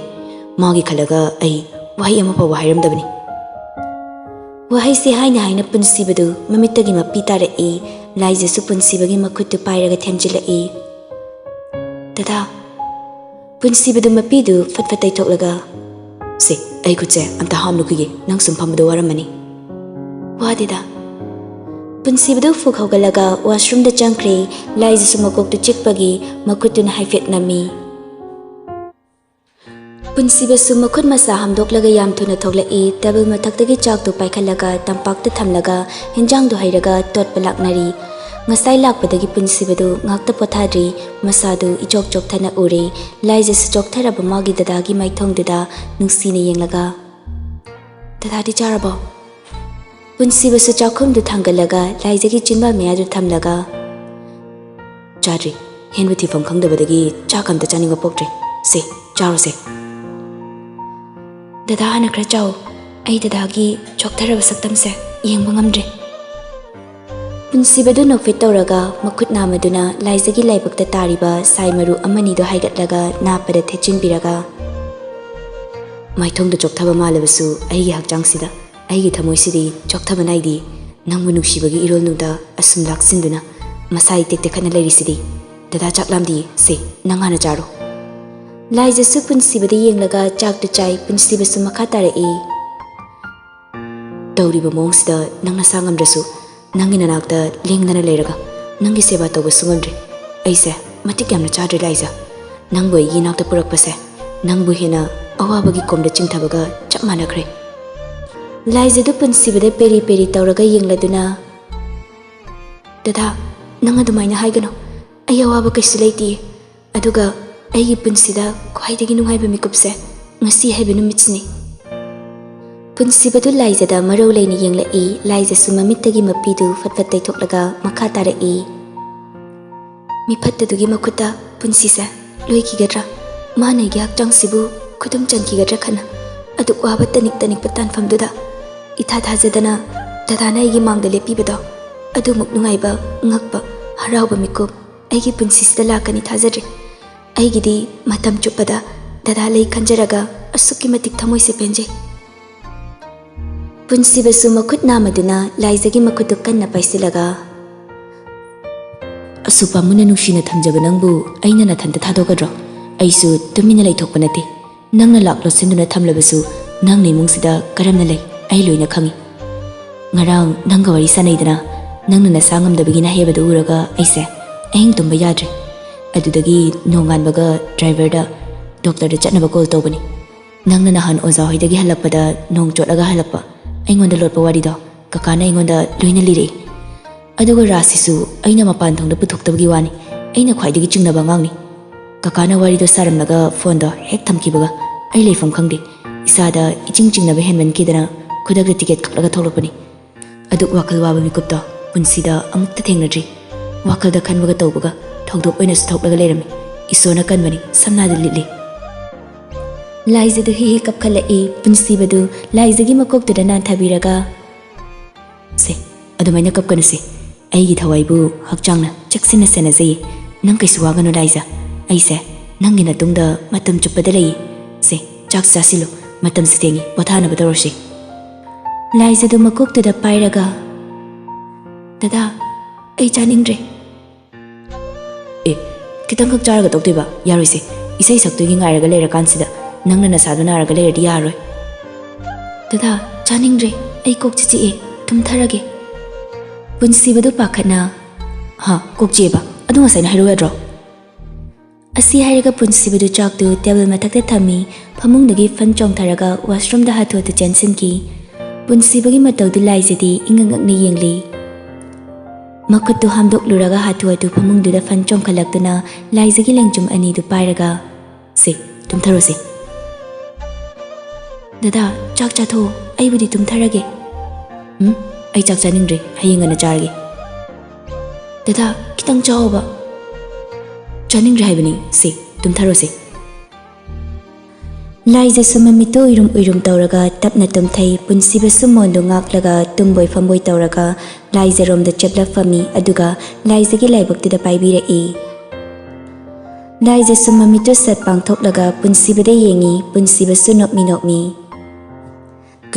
ꯃꯥꯒꯤ ꯈꯜꯂꯒ ꯑꯩ ꯋꯥꯍꯩ ꯑꯃ ꯐꯥꯎꯕ ꯍꯥꯏꯔꯝꯗꯕꯅꯤ꯫" ꯋꯥꯍꯩꯁꯤ ꯍꯥꯏꯅ ꯍꯥꯏꯅ ꯄꯨꯟꯁꯤꯕꯗꯨ ꯃꯃꯤꯠꯇꯒꯤ ꯃꯄꯤ ꯇꯥꯔꯛꯏ꯫ ꯂꯥꯏꯖꯁꯨ ꯄꯨꯟꯁꯤꯕꯒꯤ ꯃꯈꯨꯠꯇꯨ ꯄꯥꯏꯔꯒ ꯊꯦꯝꯖꯤꯜꯂꯛꯏ꯫ "ꯗꯗꯥ!" ꯄꯨꯟꯁꯤꯕꯗꯨ ꯃꯄꯤꯗꯨ ꯐꯠ ꯐꯠ ꯇꯩꯊꯣꯛꯂꯒ, "ꯁꯦ, ꯑꯩ ꯈꯨꯠꯁꯦ ꯑꯝꯇ ꯍꯥꯝꯂꯨꯈꯤꯒꯦ, ꯅꯪ ꯁꯨꯝ ꯐꯝꯕꯗꯣ ꯋꯥꯔꯝꯃꯅꯤ꯫" "ꯋꯥꯗꯦꯗ꯫" ꯄꯨꯟꯁꯤꯕꯗꯨ ꯐꯨꯛ ꯍꯧꯒꯠꯂꯒ ꯋꯥꯁꯔꯨꯝꯗ ꯆꯪꯈ꯭ꯔꯦ꯫ ꯂꯥꯏꯖꯁꯨ ꯃꯀꯣꯛꯇꯨ ꯆꯤꯛꯄꯒꯤ ꯃꯈꯨꯠꯇꯨꯅ ꯍꯥꯏꯐꯦꯠ ꯅꯝꯃꯤ꯫ ꯄꯨꯟꯁꯤꯕꯁꯨ ꯃꯈꯨꯠ ꯃꯁꯥ ꯍꯥꯝꯗꯣꯛꯂꯒ ꯌꯥꯝ ꯊꯨꯅ ꯊꯣꯛꯂꯛꯏ꯫ ꯇꯦꯕꯜ ꯃꯊꯛꯇꯒꯤ ꯆꯥꯛꯇꯨ ꯄꯥꯏꯈꯠꯂꯒ ꯇꯝꯄꯥꯛꯇ ꯊꯝꯂꯒ ꯍꯦꯟꯖꯥꯡꯗꯨ ꯍꯩꯔꯒ ꯇꯣꯠꯄ ꯂꯥꯛꯅꯔꯤ꯫ ꯉꯁꯥꯏ ꯂꯥꯛꯄꯗꯒꯤ ꯄꯨꯟꯁꯤꯕꯗꯨ ꯉꯥꯛꯇ ꯄꯣꯊꯥꯗ꯭ꯔꯤ꯫ ꯃꯁꯥꯗꯨ ꯏꯆꯣꯛ ꯆꯣꯛꯊꯅ ꯎꯔꯦ꯫ ꯂꯥꯏꯖꯁꯨ ꯆꯣꯛꯊꯔꯕ ꯃꯥꯒꯤ ꯗꯗꯥꯒꯤ ꯃꯥꯏꯊꯣꯡꯗꯨꯗ ꯅꯨꯡꯁꯤꯅ ꯌꯦꯡꯂꯒ, "ꯗꯗꯥꯗꯤ ꯆꯥꯔꯕꯣ?" ꯄꯨꯟꯁꯤꯕꯁꯨ ꯆꯥꯛꯈꯨꯝꯗꯨ ꯊꯥꯡꯒꯠꯂꯒ ꯂꯥꯏꯖꯒꯤ ꯆꯤꯟꯕꯥꯜ ꯃꯌꯥꯗꯨ ꯊꯝꯂꯒ, "ꯆꯥꯗ꯭ꯔꯤ꯫ ꯍꯦꯟꯕ ꯊꯤꯐꯝ ꯈꯪꯗꯕꯗꯒꯤ ꯆꯥꯛ ꯑꯝꯇ ꯆꯥꯅꯤꯡꯕ ꯄꯣꯛꯇ꯭ꯔꯦ꯫ ꯁꯦ, ꯆꯥꯔꯣꯁꯦ꯫" "ꯗꯗꯥ ꯍꯥꯟꯅ ꯈꯔ ꯆꯥꯎ꯫ ꯑꯩ ꯗꯗꯥꯒꯤ ꯆꯣꯛꯊꯔꯕ ꯁꯛꯇꯝꯁꯦ ꯌꯦꯡꯕ ꯉꯝꯗ꯭ꯔꯦ꯫" ꯄꯨꯟꯁꯤꯕꯗꯨ ꯅꯣꯛꯐꯦꯠ ꯇꯧꯔꯒ ꯃꯈꯨꯠ ꯅꯥꯝꯃꯗꯨꯅ ꯂꯥꯏꯖꯒꯤ ꯂꯥꯏꯕꯛꯇ ꯇꯥꯔꯤꯕ ꯁꯥꯏ ꯃꯔꯨ ꯑꯃꯅꯤꯗꯨ ꯍꯥꯏꯒꯠꯂꯒ ꯅꯥꯞꯄꯗ ꯊꯦꯠꯆꯤꯟꯕꯤꯔꯒ, "ꯃꯥꯏꯊꯣꯡꯗ ꯆꯣꯛꯊꯕ ꯃꯥꯜꯂꯕꯁꯨ ꯑꯩꯒꯤ ꯍꯛꯆꯥꯡꯁꯤꯗ, ꯑꯩꯒꯤ ꯊꯃꯣꯏꯁꯤꯗꯤ ꯆꯣꯛꯊꯕ ꯅꯥꯏꯗꯦ꯫ ꯅꯪꯕꯨ ꯅꯨꯡꯁꯤꯕꯒꯤ ꯏꯔꯣꯜꯅꯨꯡꯗ ꯑꯁꯨꯝ ꯂꯥꯛꯁꯤꯟꯗꯨꯅ ꯃꯁꯥ ꯏꯇꯦꯛ ꯇꯦꯛꯈꯠꯅ ꯂꯩꯔꯤꯁꯤꯗꯤ꯫ ꯗꯗꯥ ꯆꯥꯛ ꯂꯥꯝꯗꯤꯌꯦ, ꯁꯦ, ꯅꯪ ꯍꯥꯟꯅ ꯆꯥꯔꯣ꯫" ꯂꯥꯏꯖꯁꯨ ꯄꯨꯟꯁꯤꯕꯗ ꯌꯦꯡꯂꯒ ꯆꯥꯛꯇꯨ ꯆꯥꯏ꯫ ꯄꯨꯟꯁꯤꯕꯁꯨ ꯃꯈꯥ ꯇꯥꯔꯛꯏ꯫ "ꯇꯧꯔꯤꯕ ꯃꯑꯣꯡꯁꯤꯗ ꯅꯪ ꯅꯁꯥ ꯉꯝꯗ꯭ꯔꯁꯨ, ꯅꯪꯒꯤ ꯅꯅꯥꯛꯇ ꯂꯦꯡꯗꯅ ꯂꯩꯔꯒ ꯅꯪꯒꯤ ꯁꯦꯕꯥ ꯇꯧꯕꯁꯨ ꯉꯝꯗ꯭ꯔꯦ꯫ ꯑꯩꯁꯦ ꯃꯇꯤꯛ ꯌꯥꯝꯅ ꯆꯥꯗ꯭ꯔꯦ ꯂꯥꯏꯖ꯫ ꯅꯪꯕꯨ ꯑꯩꯒꯤ ꯏꯅꯥꯛꯇ ꯄꯨꯔꯛꯄꯁꯦ, ꯅꯪꯕꯨ ꯍꯦꯟꯅ ꯑꯋꯥꯕꯒꯤ ꯀꯣꯝꯗ ꯆꯤꯡꯊꯕꯒ ꯆꯞ ꯃꯥꯟꯅꯈ꯭ꯔꯦ꯫" ꯂꯥꯏꯖꯗꯨ ꯄꯨꯟꯁꯤꯕꯗ ꯄꯦꯔꯤ ꯄꯦꯔꯤ ꯇꯧꯔꯒ ꯌꯦꯡꯂꯗꯨꯅ, "ꯗꯗꯥ, ꯅꯪ ꯑꯗꯨꯃꯥꯏꯅ ꯍꯥꯏꯒꯅꯨ꯫ ꯑꯩ ꯑꯋꯥꯕ ꯀꯩꯁꯨ ꯂꯩꯇꯦ꯫ ꯑꯗꯨꯒ ꯑꯩꯒꯤ ꯄꯨꯟꯁꯤꯗ ꯈ꯭ꯋꯥꯏꯗꯒꯤ ꯅꯨꯡꯉꯥꯏꯕ ꯃꯤꯀꯨꯞꯁꯦ ꯉꯁꯤ ꯍꯥꯏꯕ ꯅꯨꯃꯤꯠꯁꯤꯅꯤ꯫" ꯄꯨꯟꯁꯤꯕꯗꯨ ꯂꯥꯏꯖꯗ ꯃꯔꯧ ꯂꯩꯅ ꯌꯦꯡꯂꯛꯏ꯫ ꯂꯥꯏꯖꯁꯨ ꯃꯃꯤꯠꯇꯒꯤ ꯃꯄꯤꯗꯨ ꯐꯠ ꯐꯠ ꯇꯩꯊꯣꯛꯂꯒ ꯃꯈꯥ ꯇꯥꯔꯛꯏ꯫ "ꯃꯤꯐꯠꯇꯗꯨꯒꯤ ꯃꯈꯨꯠꯇ ꯄꯨꯟꯁꯤꯁꯦ ꯂꯣꯏꯈꯤꯒꯗ꯭ꯔꯥ? ꯃꯥꯅ ꯑꯩꯒꯤ ꯍꯛꯆꯥꯡꯁꯤꯕꯨ ꯈꯨꯗꯨꯝ ꯆꯟꯈꯤꯒꯗ꯭ꯔꯥ ꯈꯟꯅ ꯑꯗꯨꯛ ꯋꯥꯕ ꯇꯅꯤꯛ ꯇꯅꯤꯛꯄ ꯇꯥꯟꯐꯝꯗꯨꯗ ꯏꯊꯥ ꯊꯥꯖꯗꯅ ꯗꯗꯥꯅ ꯑꯩꯒꯤ ꯃꯥꯡꯗ ꯂꯦꯞꯄꯤꯕꯗꯣ, ꯑꯗꯨꯃꯨꯛ ꯅꯨꯡꯉꯥꯏꯕ, ꯉꯛꯄ, ꯍꯔꯥꯎꯕ ꯃꯤꯀꯨꯞ ꯑꯩꯒꯤ ꯄꯨꯟꯁꯤꯁꯤꯗ ꯂꯥꯛꯀꯅꯤ ꯊꯥꯖꯗ꯭ꯔꯦ꯫ ꯑꯩꯒꯤꯗꯤ ꯃꯇꯝ ꯆꯨꯞꯄꯗ ꯗꯗꯥ ꯂꯩ ꯈꯟꯖꯔꯒ ꯑꯁꯨꯛꯀꯤ ꯃꯇꯤꯛ ꯊꯃꯣꯏꯁꯦ ꯄꯦꯟꯖꯩ꯫" ꯄꯨꯟꯁꯤꯕꯁꯨ ꯃꯈꯨꯠ ꯅꯥꯝꯃꯗꯨꯅ ꯂꯥꯏꯖꯒꯤ ꯃꯈꯨꯠꯇꯨ ꯀꯟꯅ ꯄꯥꯏꯁꯤꯜꯂꯒ, "ꯑꯁꯨꯛ ꯄꯥꯝꯃꯨꯅ ꯅꯨꯡꯁꯤꯅ ꯊꯝꯖꯕ ꯅꯪꯕꯨ ꯑꯩꯅ ꯅꯊꯟꯇ ꯊꯥꯗꯣꯛꯀꯗ꯭ꯔꯣ? ꯑꯩꯁꯨ ꯇꯨꯃꯤꯟꯅ ꯂꯩꯊꯣꯛꯄ ꯅꯠꯇꯦ꯫ ꯅꯪꯅ ꯂꯥꯛ ꯂꯣꯠꯁꯤꯟꯗꯨꯅ ꯊꯝꯂꯕꯁꯨ ꯅꯪꯅ ꯏꯃꯨꯡꯁꯤꯗ ꯀꯔꯝꯅ ꯂꯩ ꯑꯩ ꯂꯣꯏꯅ ꯈꯪꯏ꯫ ꯉꯔꯥꯡ ꯅꯪꯒ ꯋꯥꯔꯤ ꯁꯥꯟꯅꯩꯗꯅ, ꯅꯪꯅ ꯅꯁꯥ ꯉꯝꯗꯕꯒꯤ ꯅꯥꯍꯦꯕꯗꯨ ꯎꯔꯒ ꯑꯩꯁꯦ ꯑꯍꯤꯡ ꯇꯨꯝꯕ ꯌꯥꯗ꯭ꯔꯦ꯫ ꯑꯗꯨꯗꯒꯤ ꯅꯣꯡꯉꯥꯟꯕꯒ ꯗ꯭ꯔꯥꯏꯚꯔꯗ ꯗꯣꯛꯇꯔꯗ ꯆꯠꯅꯕ ꯀꯣꯜ ꯇꯧꯕꯅꯤ꯫ ꯅꯪꯅ ꯅꯍꯥꯟ ꯑꯣꯖꯥ ꯍꯣꯏꯗꯒꯤ ꯍꯜꯂꯛꯄꯗ ꯅꯣꯡ ꯆꯣꯠꯂꯒ ꯍꯜꯂꯛꯄ, ꯑꯩꯉꯣꯟꯗ ꯂꯣꯠꯄ ꯋꯥꯔꯤꯗꯣ ꯀꯀꯥꯅ ꯑꯩꯉꯣꯟꯗ ꯂꯣꯏꯅ ꯂꯤꯔꯛꯏ꯫ ꯑꯗꯨꯒ ꯔꯥꯖꯁꯤꯁꯨ ꯑꯩꯅ ꯃꯄꯥꯟ ꯊꯣꯡꯗ ꯄꯨꯊꯣꯛꯇꯕꯒꯤ ꯋꯥꯅꯤ, ꯑꯩꯅ ꯈ꯭ꯋꯥꯏꯗꯒꯤ ꯆꯤꯡꯅꯕ ꯑꯉꯥꯡꯅꯤ꯫ ꯀꯀꯥꯅ ꯋꯥꯔꯤꯗꯣ ꯁꯥꯔꯝꯂꯒ ꯐꯣꯟꯗꯣ ꯍꯦꯛ ꯊꯝꯈꯤꯕꯒ ꯑꯩ ꯂꯩꯐꯝ ꯈꯪꯗꯦ꯫ ꯏꯁꯥꯗ ꯏꯆꯤꯡ ꯆꯤꯡꯅꯕ ꯍꯦꯟꯃꯟꯈꯤꯗꯅ ꯈꯨꯗꯛꯇ ꯇꯤꯀꯦꯠ ꯀꯛꯂꯒ ꯊꯣꯛꯂꯛꯄꯅꯤ꯫ ꯑꯗꯨꯛ ꯋꯥꯈꯜ ꯋꯥꯕ ꯃꯤꯀꯨꯞꯇꯣ ꯄꯨꯟꯁꯤꯗ ꯑꯃꯨꯛꯇ ꯊꯦꯡꯅꯗ꯭ꯔꯤ꯫ ꯋꯥꯈꯜꯗ ꯈꯟꯕꯒ ꯇꯧꯕꯒ ꯊꯧꯗꯣꯛ ꯑꯣꯏꯅꯁꯨ ꯊꯣꯛꯂꯒ ꯂꯩꯔꯝꯃꯤ꯫ ꯏꯁꯣꯔꯅ ꯀꯟꯕꯅꯤ, ꯁꯝꯅꯥꯗ ꯂꯤꯠꯂꯤ꯫ ꯂꯥꯏꯖꯗꯨ ꯍꯤ ꯍꯤ ꯀꯞꯈꯠꯂꯛꯏ꯫ ꯄꯨꯟꯁꯤꯕꯗꯨ ꯂꯥꯏꯖꯒꯤ ꯃꯀꯣꯛꯇꯨꯗ ꯅꯥꯟꯊꯕꯤꯔꯒ, "ꯁꯦ, ꯑꯗꯨꯃꯥꯏꯅ ꯀꯞꯀꯅꯨꯁꯦ꯫ ꯑꯩꯒꯤ ꯊꯋꯥꯏꯕꯨ ꯍꯛꯆꯥꯡꯅ ꯆꯦꯛꯁꯤꯟꯅ ꯁꯦꯟꯅꯖꯩꯌꯦ꯫ ꯅꯪ ꯀꯩꯁꯨ ꯋꯥꯒꯅꯨ ꯂꯥꯏꯖ꯫ ꯑꯩꯁꯦ ꯅꯪꯒꯤ ꯅꯇꯨꯡꯗ ꯃꯇꯝ ꯆꯨꯞꯄꯗ ꯂꯩꯌꯦ꯫ ꯁꯦ, ꯆꯥꯛ ꯆꯥꯁꯤꯜꯂꯨ꯫ ꯃꯇꯝꯁꯤ ꯊꯦꯡꯉꯤ, ꯄꯣꯊꯥꯅꯕ ꯇꯧꯔꯁꯤ꯫" ꯂꯥꯏꯖꯗꯨ ꯃꯀꯣꯛꯇꯨꯗ ꯄꯥꯏꯔꯒ, "ꯗꯗꯥ, ꯑꯩ ꯆꯥꯅꯤꯡꯗ꯭ꯔꯦ꯫" "ꯑꯦ, ꯈꯤꯇꯪꯈꯛ ꯆꯥꯔꯒ ꯇꯣꯛꯇꯣꯏꯕ? ꯌꯥꯔꯣꯏꯁꯦ꯫ ꯏꯁꯩ ꯁꯛꯇꯣꯏꯒꯤ ꯉꯥꯏꯔꯒ ꯂꯩꯔꯀꯥꯟꯁꯤꯗ ꯅꯪꯅ ꯅꯁꯥꯗꯣ ꯅꯥꯔꯒ ꯂꯩꯔꯗꯤ ꯌꯥꯔꯣꯏ꯫" "ꯗꯗꯥ, ꯆꯥꯅꯤꯡꯗ꯭ꯔꯦ꯫ ꯑꯩ ꯀꯣꯛꯁꯦ ꯆꯤꯛꯑꯦ꯫ ꯇꯨꯝꯊꯔꯒꯦ꯫" ꯄꯨꯟꯁꯤꯕꯗꯨ ꯄꯥꯈꯠꯅ, "ꯍꯥ, ꯀꯣꯛ ꯆꯤꯛꯑꯦꯕ? ꯑꯗꯨ ꯉꯁꯥꯏꯅ ꯍꯥꯏꯔꯛꯎ ꯌꯥꯗ꯭ꯔꯣ?" ꯑꯁꯤ ꯍꯥꯏꯔꯒ ꯄꯨꯟꯁꯤꯕꯗꯨ ꯆꯥꯛꯇꯨ ꯇꯦꯕꯜ ꯃꯊꯛꯇ ꯊꯝꯃꯤ꯫ ꯐꯃꯨꯡꯗꯒꯤ ꯐꯟ ꯆꯣꯡꯊꯔꯒ ꯋꯥꯁꯔꯨꯝꯗ ꯍꯥꯊꯨ ꯍꯥꯊꯨ ꯆꯦꯟꯁꯤꯟꯈꯤ꯫ ꯄꯨꯟꯁꯤꯕꯒꯤ ꯃꯇꯧꯗꯨ ꯂꯥꯏꯖꯗꯤ ꯏꯉꯛ ꯉꯛꯅ ꯌꯦꯡꯂꯤ꯫ ꯃꯈꯨꯠꯇꯨ ꯍꯥꯝꯗꯣꯛꯂꯨꯔꯒ ꯍꯥꯊꯨ ꯍꯥꯊꯨ ꯐꯃꯨꯡꯗꯨꯗ ꯐꯟ ꯆꯣꯡꯈꯠꯂꯛꯇꯨꯅ ꯂꯥꯏꯖꯒꯤ ꯂꯦꯡꯖꯨꯝ ꯑꯅꯤꯗꯨ ꯄꯥꯏꯔꯒ, "ꯁꯦ, ꯇꯨꯝꯊꯔꯣꯁꯦ꯫" "ꯗꯗꯥ, ꯆꯥꯛ ꯆꯥꯊꯣꯛꯑꯣ, ꯑꯩꯕꯨꯗꯤ ꯇꯨꯝꯊꯔꯒꯦ꯫" "ꯎꯝ, ꯑꯩ ꯆꯥꯛ ꯆꯥꯅꯤꯡꯗ꯭ꯔꯦ, ꯍꯌꯦꯡ ꯉꯟꯅ ꯆꯥꯔꯒꯦ꯫" "ꯗꯗꯥ, ꯈꯤꯇꯪ ꯆꯥꯎꯕ꯫" "ꯆꯥꯅꯤꯡꯗ꯭ꯔꯦ ꯍꯥꯏꯕꯅꯤ, ꯁꯦ, ꯇꯨꯝꯊꯔꯣꯁꯦ꯫" ꯂꯥꯏꯖꯁꯨ ꯃꯃꯤꯠꯇꯨ ꯎꯏꯔꯨꯝ ꯎꯏꯔꯨꯝ ꯇꯧꯔꯒ ꯇꯞꯅ ꯇꯨꯝꯊꯩ꯫ ꯄꯨꯟꯁꯤꯕꯁꯨ ꯃꯣꯟꯗꯨ ꯉꯥꯛꯂꯒ ꯇꯨꯝꯕꯣꯏ ꯐꯝꯕꯣꯏ ꯇꯧꯔꯒ ꯂꯥꯏꯖꯔꯣꯝꯗ ꯆꯦꯞꯂꯞ ꯐꯝꯃꯤ꯫ ꯑꯗꯨꯒ ꯂꯥꯏꯖꯒꯤ ꯂꯥꯏꯕꯛꯇꯨꯗ ꯄꯥꯏꯕꯤꯔꯛꯏ꯫ ꯂꯥꯏꯖꯁꯨ ꯃꯃꯤꯠꯇꯨ ꯁꯠ ꯄꯥꯡꯊꯣꯛꯂꯒ ꯄꯨꯟꯁꯤꯕꯗ ꯌꯦꯡꯉꯤ꯫ ꯄꯨꯟꯁꯤꯕꯁꯨ ꯅꯣꯛꯃꯤ ꯅꯣꯛꯃꯤ꯫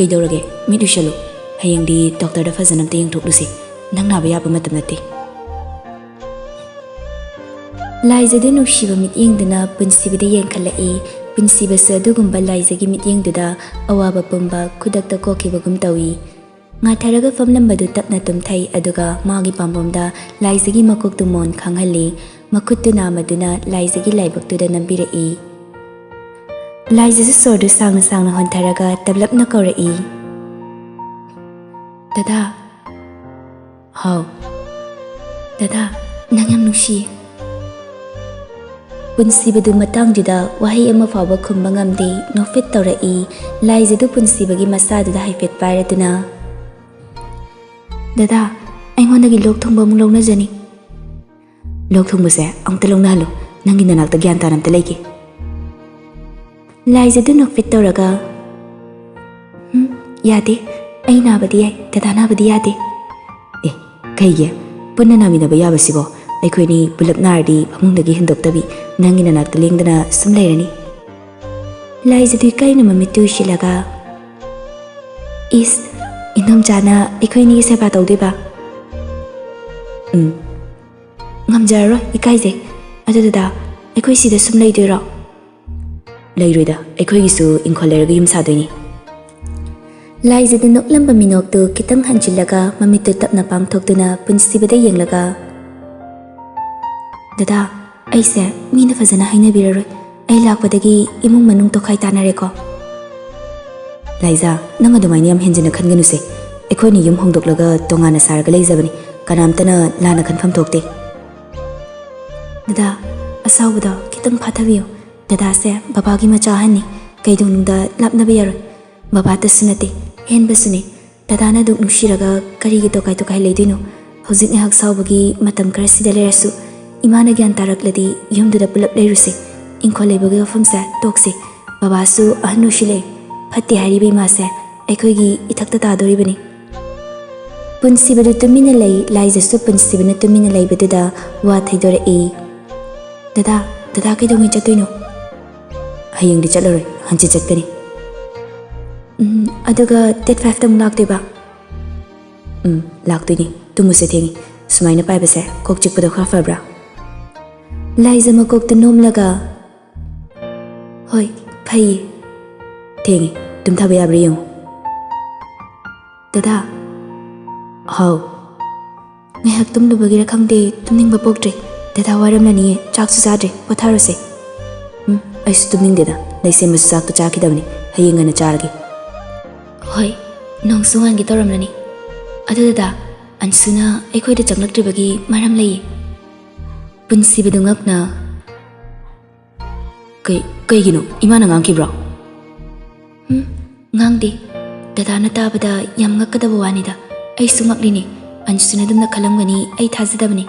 "ꯀꯩꯗꯧꯔꯒꯦ? ꯃꯤꯠ ꯎꯏꯁꯜꯂꯨ꯫ ꯍꯌꯦꯡꯗꯤ ꯗꯣꯛꯇꯔꯗ ꯐꯖꯅ ꯑꯝꯇ ꯌꯦꯡꯊꯣꯛꯂꯨꯁꯤ꯫ ꯅꯪ ꯅꯥꯕ ꯌꯥꯕ ꯃꯇꯝ ꯅꯠꯇꯦ꯫" ꯂꯥꯏꯖꯗꯨ ꯅꯨꯡꯁꯤꯕ ꯃꯤꯠꯌꯦꯡꯗꯨꯅ ꯄꯨꯟꯁꯤꯕꯗ ꯌꯦꯡꯈꯠꯂꯛꯏ꯫ ꯄꯨꯟꯁꯤꯕꯁꯨ ꯑꯗꯨꯒꯨꯝꯕ ꯂꯥꯏꯖꯒꯤ ꯃꯤꯠꯌꯦꯡꯗꯨꯗ ꯑꯋꯥꯕ ꯄꯨꯝꯕ ꯈꯨꯗꯛꯇ ꯀꯣꯛꯈꯤꯕꯒꯨꯝ ꯇꯧꯏ꯫ ꯉꯥꯊꯔꯒ ꯐꯝꯂꯝꯕꯗꯨ ꯇꯞꯅ ꯇꯨꯝꯊꯩ, ꯑꯗꯨꯒ ꯃꯥꯒꯤ ꯄꯥꯝꯕꯣꯝꯗ ꯂꯥꯏꯖꯒꯤ ꯃꯀꯣꯛꯇꯨ ꯃꯣꯟ ꯈꯥꯡꯍꯜꯂꯤ꯫ ꯃꯈꯨꯠꯇꯨ ꯅꯥꯝꯃꯗꯨꯅ ꯂꯥꯏꯖꯒꯤ ꯂꯥꯏꯕꯛꯇꯨꯗ ꯅꯝꯕꯤꯔꯛꯏ꯫ ꯂꯥꯏꯖꯁꯨ ꯁꯣꯔꯗꯨ ꯁꯥꯡꯅ ꯁꯥꯡꯅ ꯍꯣꯟꯊꯔꯒ ꯇꯞꯂꯞꯅ ꯀꯧꯔꯛꯏ, "ꯗꯗꯥ꯫" "ꯍꯥꯎ꯫" "ꯗꯗꯥ, ꯅꯪ ꯌꯥꯝ ꯅꯨꯡꯁꯤꯌꯦ꯫" ꯄꯨꯟꯁꯤꯕꯗꯨ ꯃꯇꯥꯡꯗꯨꯗ ꯋꯥꯍꯩ ꯑꯃ ꯐꯥꯎꯕ ꯈꯨꯝꯕ ꯉꯝꯗꯦ, ꯅꯣꯛꯐꯦꯠ ꯇꯧꯔꯛꯏ꯫ ꯂꯥꯏꯖꯗꯨ ꯄꯨꯟꯁꯤꯕꯒꯤ ꯃꯁꯥꯗꯨꯗ ꯍꯥꯏꯐꯦꯠ ꯄꯥꯏꯔꯗꯨꯅ, "ꯗꯗꯥ, ꯑꯩꯉꯣꯟꯗꯒꯤ ꯂꯣꯛ ꯊꯨꯡꯕ ꯑꯃꯨꯛ ꯂꯧꯅꯖꯅꯤ꯫" "ꯂꯣꯛ ꯊꯨꯡꯕꯁꯦ ꯑꯃꯨꯛꯇ ꯂꯧꯅꯍꯜꯂꯨ, ꯅꯪꯒꯤ ꯅꯅꯥꯛꯇ ꯒ꯭ꯌꯥꯟ ꯇꯥꯅ ꯑꯝꯇ ꯂꯩꯒꯦ꯫" ꯂꯥꯏꯖꯗꯨ ꯅꯣꯛꯐꯦꯠ ꯇꯧꯔꯒ, "ꯎꯝ, ꯌꯥꯗꯦ꯫ ꯑꯩ ꯅꯥꯕꯗꯤ ꯌꯥꯏ, ꯗꯗꯥ ꯅꯥꯕꯗꯤ ꯌꯥꯗꯦ꯫" "ꯑꯦ, ꯀꯩꯒꯤ? ꯄꯨꯟꯅ ꯅꯥꯃꯤꯟꯅꯕ ꯌꯥꯕꯁꯤꯕꯣ? ꯑꯩꯈꯣꯏꯅꯤ ꯄꯨꯂꯞ ꯅꯥꯔꯗꯤ ꯐꯃꯨꯡꯗꯒꯤ ꯍꯦꯟꯗꯣꯛꯇꯕꯤ, ꯅꯪꯒꯤ ꯅꯅꯥꯛꯇ ꯂꯦꯡꯗꯅ ꯁꯨꯝ ꯂꯩꯔꯅꯤ꯫" ꯂꯥꯏꯖꯗꯨ ꯏꯀꯥꯏꯅ ꯃꯃꯤꯠꯇꯨ ꯎꯏꯁꯤꯜꯂꯒ, "ꯏꯁ, ꯏꯟꯗꯣꯝꯆꯥꯅ ꯑꯩꯈꯣꯏꯅꯤꯒꯤ ꯁꯦꯕꯥ ꯇꯧꯗꯣꯏꯕ? ꯎꯝ, ꯉꯝꯖꯔꯔꯣꯏ, ꯏꯀꯥꯏꯖꯩ꯫ ꯑꯗꯨ ꯗꯗꯥ, ꯑꯩꯈꯣꯏ ꯁꯤꯗ ꯁꯨꯝ ꯂꯩꯗꯣꯏꯔꯣ?" "ꯂꯩꯔꯣꯏꯗ, ꯑꯩꯈꯣꯏꯒꯤꯁꯨ ꯏꯪꯈꯣꯜ ꯂꯩꯔꯒ ꯌꯨꯝ ꯁꯥꯗꯣꯏꯅꯤ꯫" ꯂꯥꯏꯖꯗ ꯅꯣꯛꯂꯝꯕ ꯃꯤꯅꯣꯛꯇꯨ ꯈꯤꯇꯪ ꯍꯟꯖꯤꯜꯂꯒ ꯃꯃꯤꯠꯇꯨ ꯇꯞꯅ ꯄꯥꯡꯊꯣꯛꯇꯨꯅ ꯄꯨꯟꯁꯤꯕꯗ ꯌꯦꯡꯂꯒ, "ꯗꯗꯥ, ꯑꯩꯁꯦ ꯃꯤꯅ ꯐꯖꯅ ꯍꯥꯏꯅꯕꯤꯔꯔꯣꯏ꯫ ꯑꯩ ꯂꯥꯛꯄꯗꯒꯤ ꯏꯃꯨꯡ ꯃꯅꯨꯡ ꯇꯣꯈꯥꯏ ꯇꯥꯅꯔꯦꯀꯣ꯫" "ꯂꯥꯏꯖꯥ, ꯅꯪ ꯑꯗꯨꯃꯥꯏꯅ ꯌꯥꯝ ꯍꯦꯟꯖꯤꯟꯅ ꯈꯟꯒꯅꯨꯁꯦ꯫ ꯑꯩꯈꯣꯏꯅ ꯌꯨꯝ ꯍꯣꯡꯗꯣꯛꯂꯒ ꯇꯣꯉꯥꯟꯅ ꯁꯥꯔꯒ ꯂꯩꯖꯕꯅꯤ꯫ ꯀꯅꯥꯝꯇꯅ ꯂꯥꯟꯅ ꯈꯟꯐꯝ ꯊꯣꯛꯇꯦ꯫" "ꯗꯗꯥ, ꯑꯁꯥꯎꯕꯗꯣ ꯈꯤꯇꯪ ꯐꯥꯊꯕꯤꯌꯨ꯫ ꯗꯗꯥꯁꯦ ꯕꯕꯥꯒꯤ ꯃꯆꯥ ꯑꯍꯟꯅꯤ꯫ ꯀꯩꯗꯧꯅꯨꯡꯗ ꯂꯥꯞꯅꯕ ꯌꯥꯔꯣꯏ꯫ ꯕꯕꯥꯇꯁꯨ ꯅꯠꯇꯦ, ꯍꯦꯟꯕꯁꯨꯅꯤ꯫ ꯗꯗꯥꯅ ꯑꯗꯨꯛ ꯅꯨꯡꯁꯤꯔꯒ ꯀꯔꯤꯒꯤ ꯇꯣꯀꯥꯏ ꯇꯣꯀꯥꯏ ꯂꯩꯗꯣꯏꯅꯣ? ꯍꯧꯖꯤꯛ ꯉꯥꯏꯍꯥꯛ ꯁꯥꯎꯕꯒꯤ ꯃꯇꯝ ꯈꯔ ꯁꯤꯗ ꯂꯩꯔꯁꯨ, ꯏꯃꯥꯅ ꯒ꯭ꯌꯥꯟ ꯇꯥꯔꯛꯂꯗꯤ ꯌꯨꯝꯗꯨꯗ ꯄꯨꯂꯞ ꯂꯩꯔꯨꯁꯦ꯫ ꯏꯪꯈꯣꯜ ꯂꯩꯕꯒꯤ ꯋꯥꯐꯝꯁꯦ ꯇꯣꯛꯁꯦ꯫ ꯕꯕꯥꯁꯨ ꯑꯍꯟ ꯑꯣꯏꯁꯤꯜꯂꯛꯑꯦ꯫ ꯐꯠꯇꯦ ꯍꯥꯏꯔꯤꯕ ꯏꯃꯥꯁꯦ ꯑꯩꯈꯣꯏꯒꯤ ꯏꯊꯛꯇ ꯇꯥꯗꯣꯔꯤꯕꯅꯤ꯫" ꯄꯨꯟꯁꯤꯕꯗꯨ ꯇꯨꯃꯤꯟꯅ ꯂꯩ, ꯂꯥꯏꯖꯁꯨ ꯄꯨꯟꯁꯤꯕꯅ ꯇꯨꯃꯤꯟꯅ ꯂꯩꯕꯗꯨꯗ ꯋꯥ ꯊꯩꯗꯣꯔꯛꯏ꯫ "ꯗꯗꯥ, ꯗꯗꯥ ꯀꯩꯗꯧꯉꯩ ꯆꯠꯇꯣꯏꯅꯣ?" "ꯍꯌꯦꯡꯗꯤ ꯆꯠꯂꯔꯣꯏ, ꯍꯪꯆꯤꯠ ꯆꯠꯀꯅꯤ꯫" ꯎꯝ, ꯑꯗꯨꯒ ꯗꯦꯠ ꯐꯥꯏꯚꯇ ꯑꯃꯨꯛ ꯂꯥꯛꯇꯣꯏꯕ? ꯎꯝ, ꯂꯥꯛꯇꯣꯏꯅꯤ꯫ ꯇꯨꯝꯃꯨꯁꯦ, ꯊꯦꯡꯉꯤ꯫ ꯁꯨꯃꯥꯏꯅ ꯄꯥꯏꯕꯁꯦ ꯀꯣꯛ ꯆꯤꯛꯄꯗꯣ ꯈꯔ ꯐꯕ꯭ꯔꯥ? ꯂꯥꯏꯖ ꯃꯀꯣꯛꯇ ꯅꯣꯝꯂꯒ, "ꯍꯣꯏ, ꯐꯩꯌꯦ꯫ ꯊꯦꯡꯉꯤ꯫ ꯇꯨꯝꯊꯕ ꯌꯥꯕ꯭ꯔꯥ ꯌꯦꯡꯉꯨ꯫" "ꯗꯗꯥ꯫" "ꯍꯥꯎ꯫" "ꯉꯥꯏꯍꯥꯛ ꯇꯨꯝꯂꯨꯕꯒꯤꯔ ꯈꯪꯗꯦ, ꯇꯨꯝꯅꯤꯡꯕ ꯄꯣꯛꯇ꯭ꯔꯦ꯫ ꯗꯗꯥ ꯋꯥꯔꯝꯂꯅꯤꯌꯦ, ꯆꯥꯛꯁꯨ ꯆꯥꯗ꯭ꯔꯦ, ꯄꯣꯊꯥꯔꯣꯁꯦ꯫" "ꯎꯝ, ꯑꯩꯁꯨ ꯇꯨꯝꯅꯤꯡꯗꯦꯗ꯫ ꯂꯩꯁꯦꯝꯕꯁꯨ ꯆꯥꯛꯇꯣ ꯆꯥꯈꯤꯗꯕꯅꯤ, ꯍꯌꯦꯡ ꯉꯟꯅ ꯆꯥꯔꯒꯦ꯫" "ꯍꯣꯏ, ꯅꯣꯡꯁꯨ ꯉꯥꯟꯒꯦ ꯇꯧꯔꯝꯂꯅꯤ꯫ ꯑꯗꯨ ꯗꯗꯥ, ꯑꯟꯁꯨꯅ ꯑꯩꯈꯣꯏꯗ ꯆꯪꯂꯛꯇ꯭ꯔꯤꯕꯒꯤ ꯃꯔꯝ ꯂꯩꯌꯦ꯫" ꯄꯨꯟꯁꯤꯕꯗꯨ ꯉꯛꯅ, "ꯀꯩ-, ꯀꯩꯒꯤꯅꯣ? ꯏꯃꯥꯅ ꯉꯥꯡꯈꯤꯕ꯭ꯔꯣ?" "ꯎꯝ, ꯉꯥꯡꯗꯦ꯫ ꯗꯗꯥꯅ ꯇꯥꯕꯗ ꯌꯥꯝ ꯉꯛꯀꯗꯕ ꯋꯥꯅꯤꯗ꯫ ꯑꯩꯁꯨ ꯉꯛꯂꯤꯅꯦ꯫ ꯑꯟꯁꯨꯅ ꯑꯗꯨꯝꯅ ꯈꯜꯂꯝꯒꯅꯤ, ꯑꯩ ꯊꯥꯖꯗꯕꯅꯤ꯫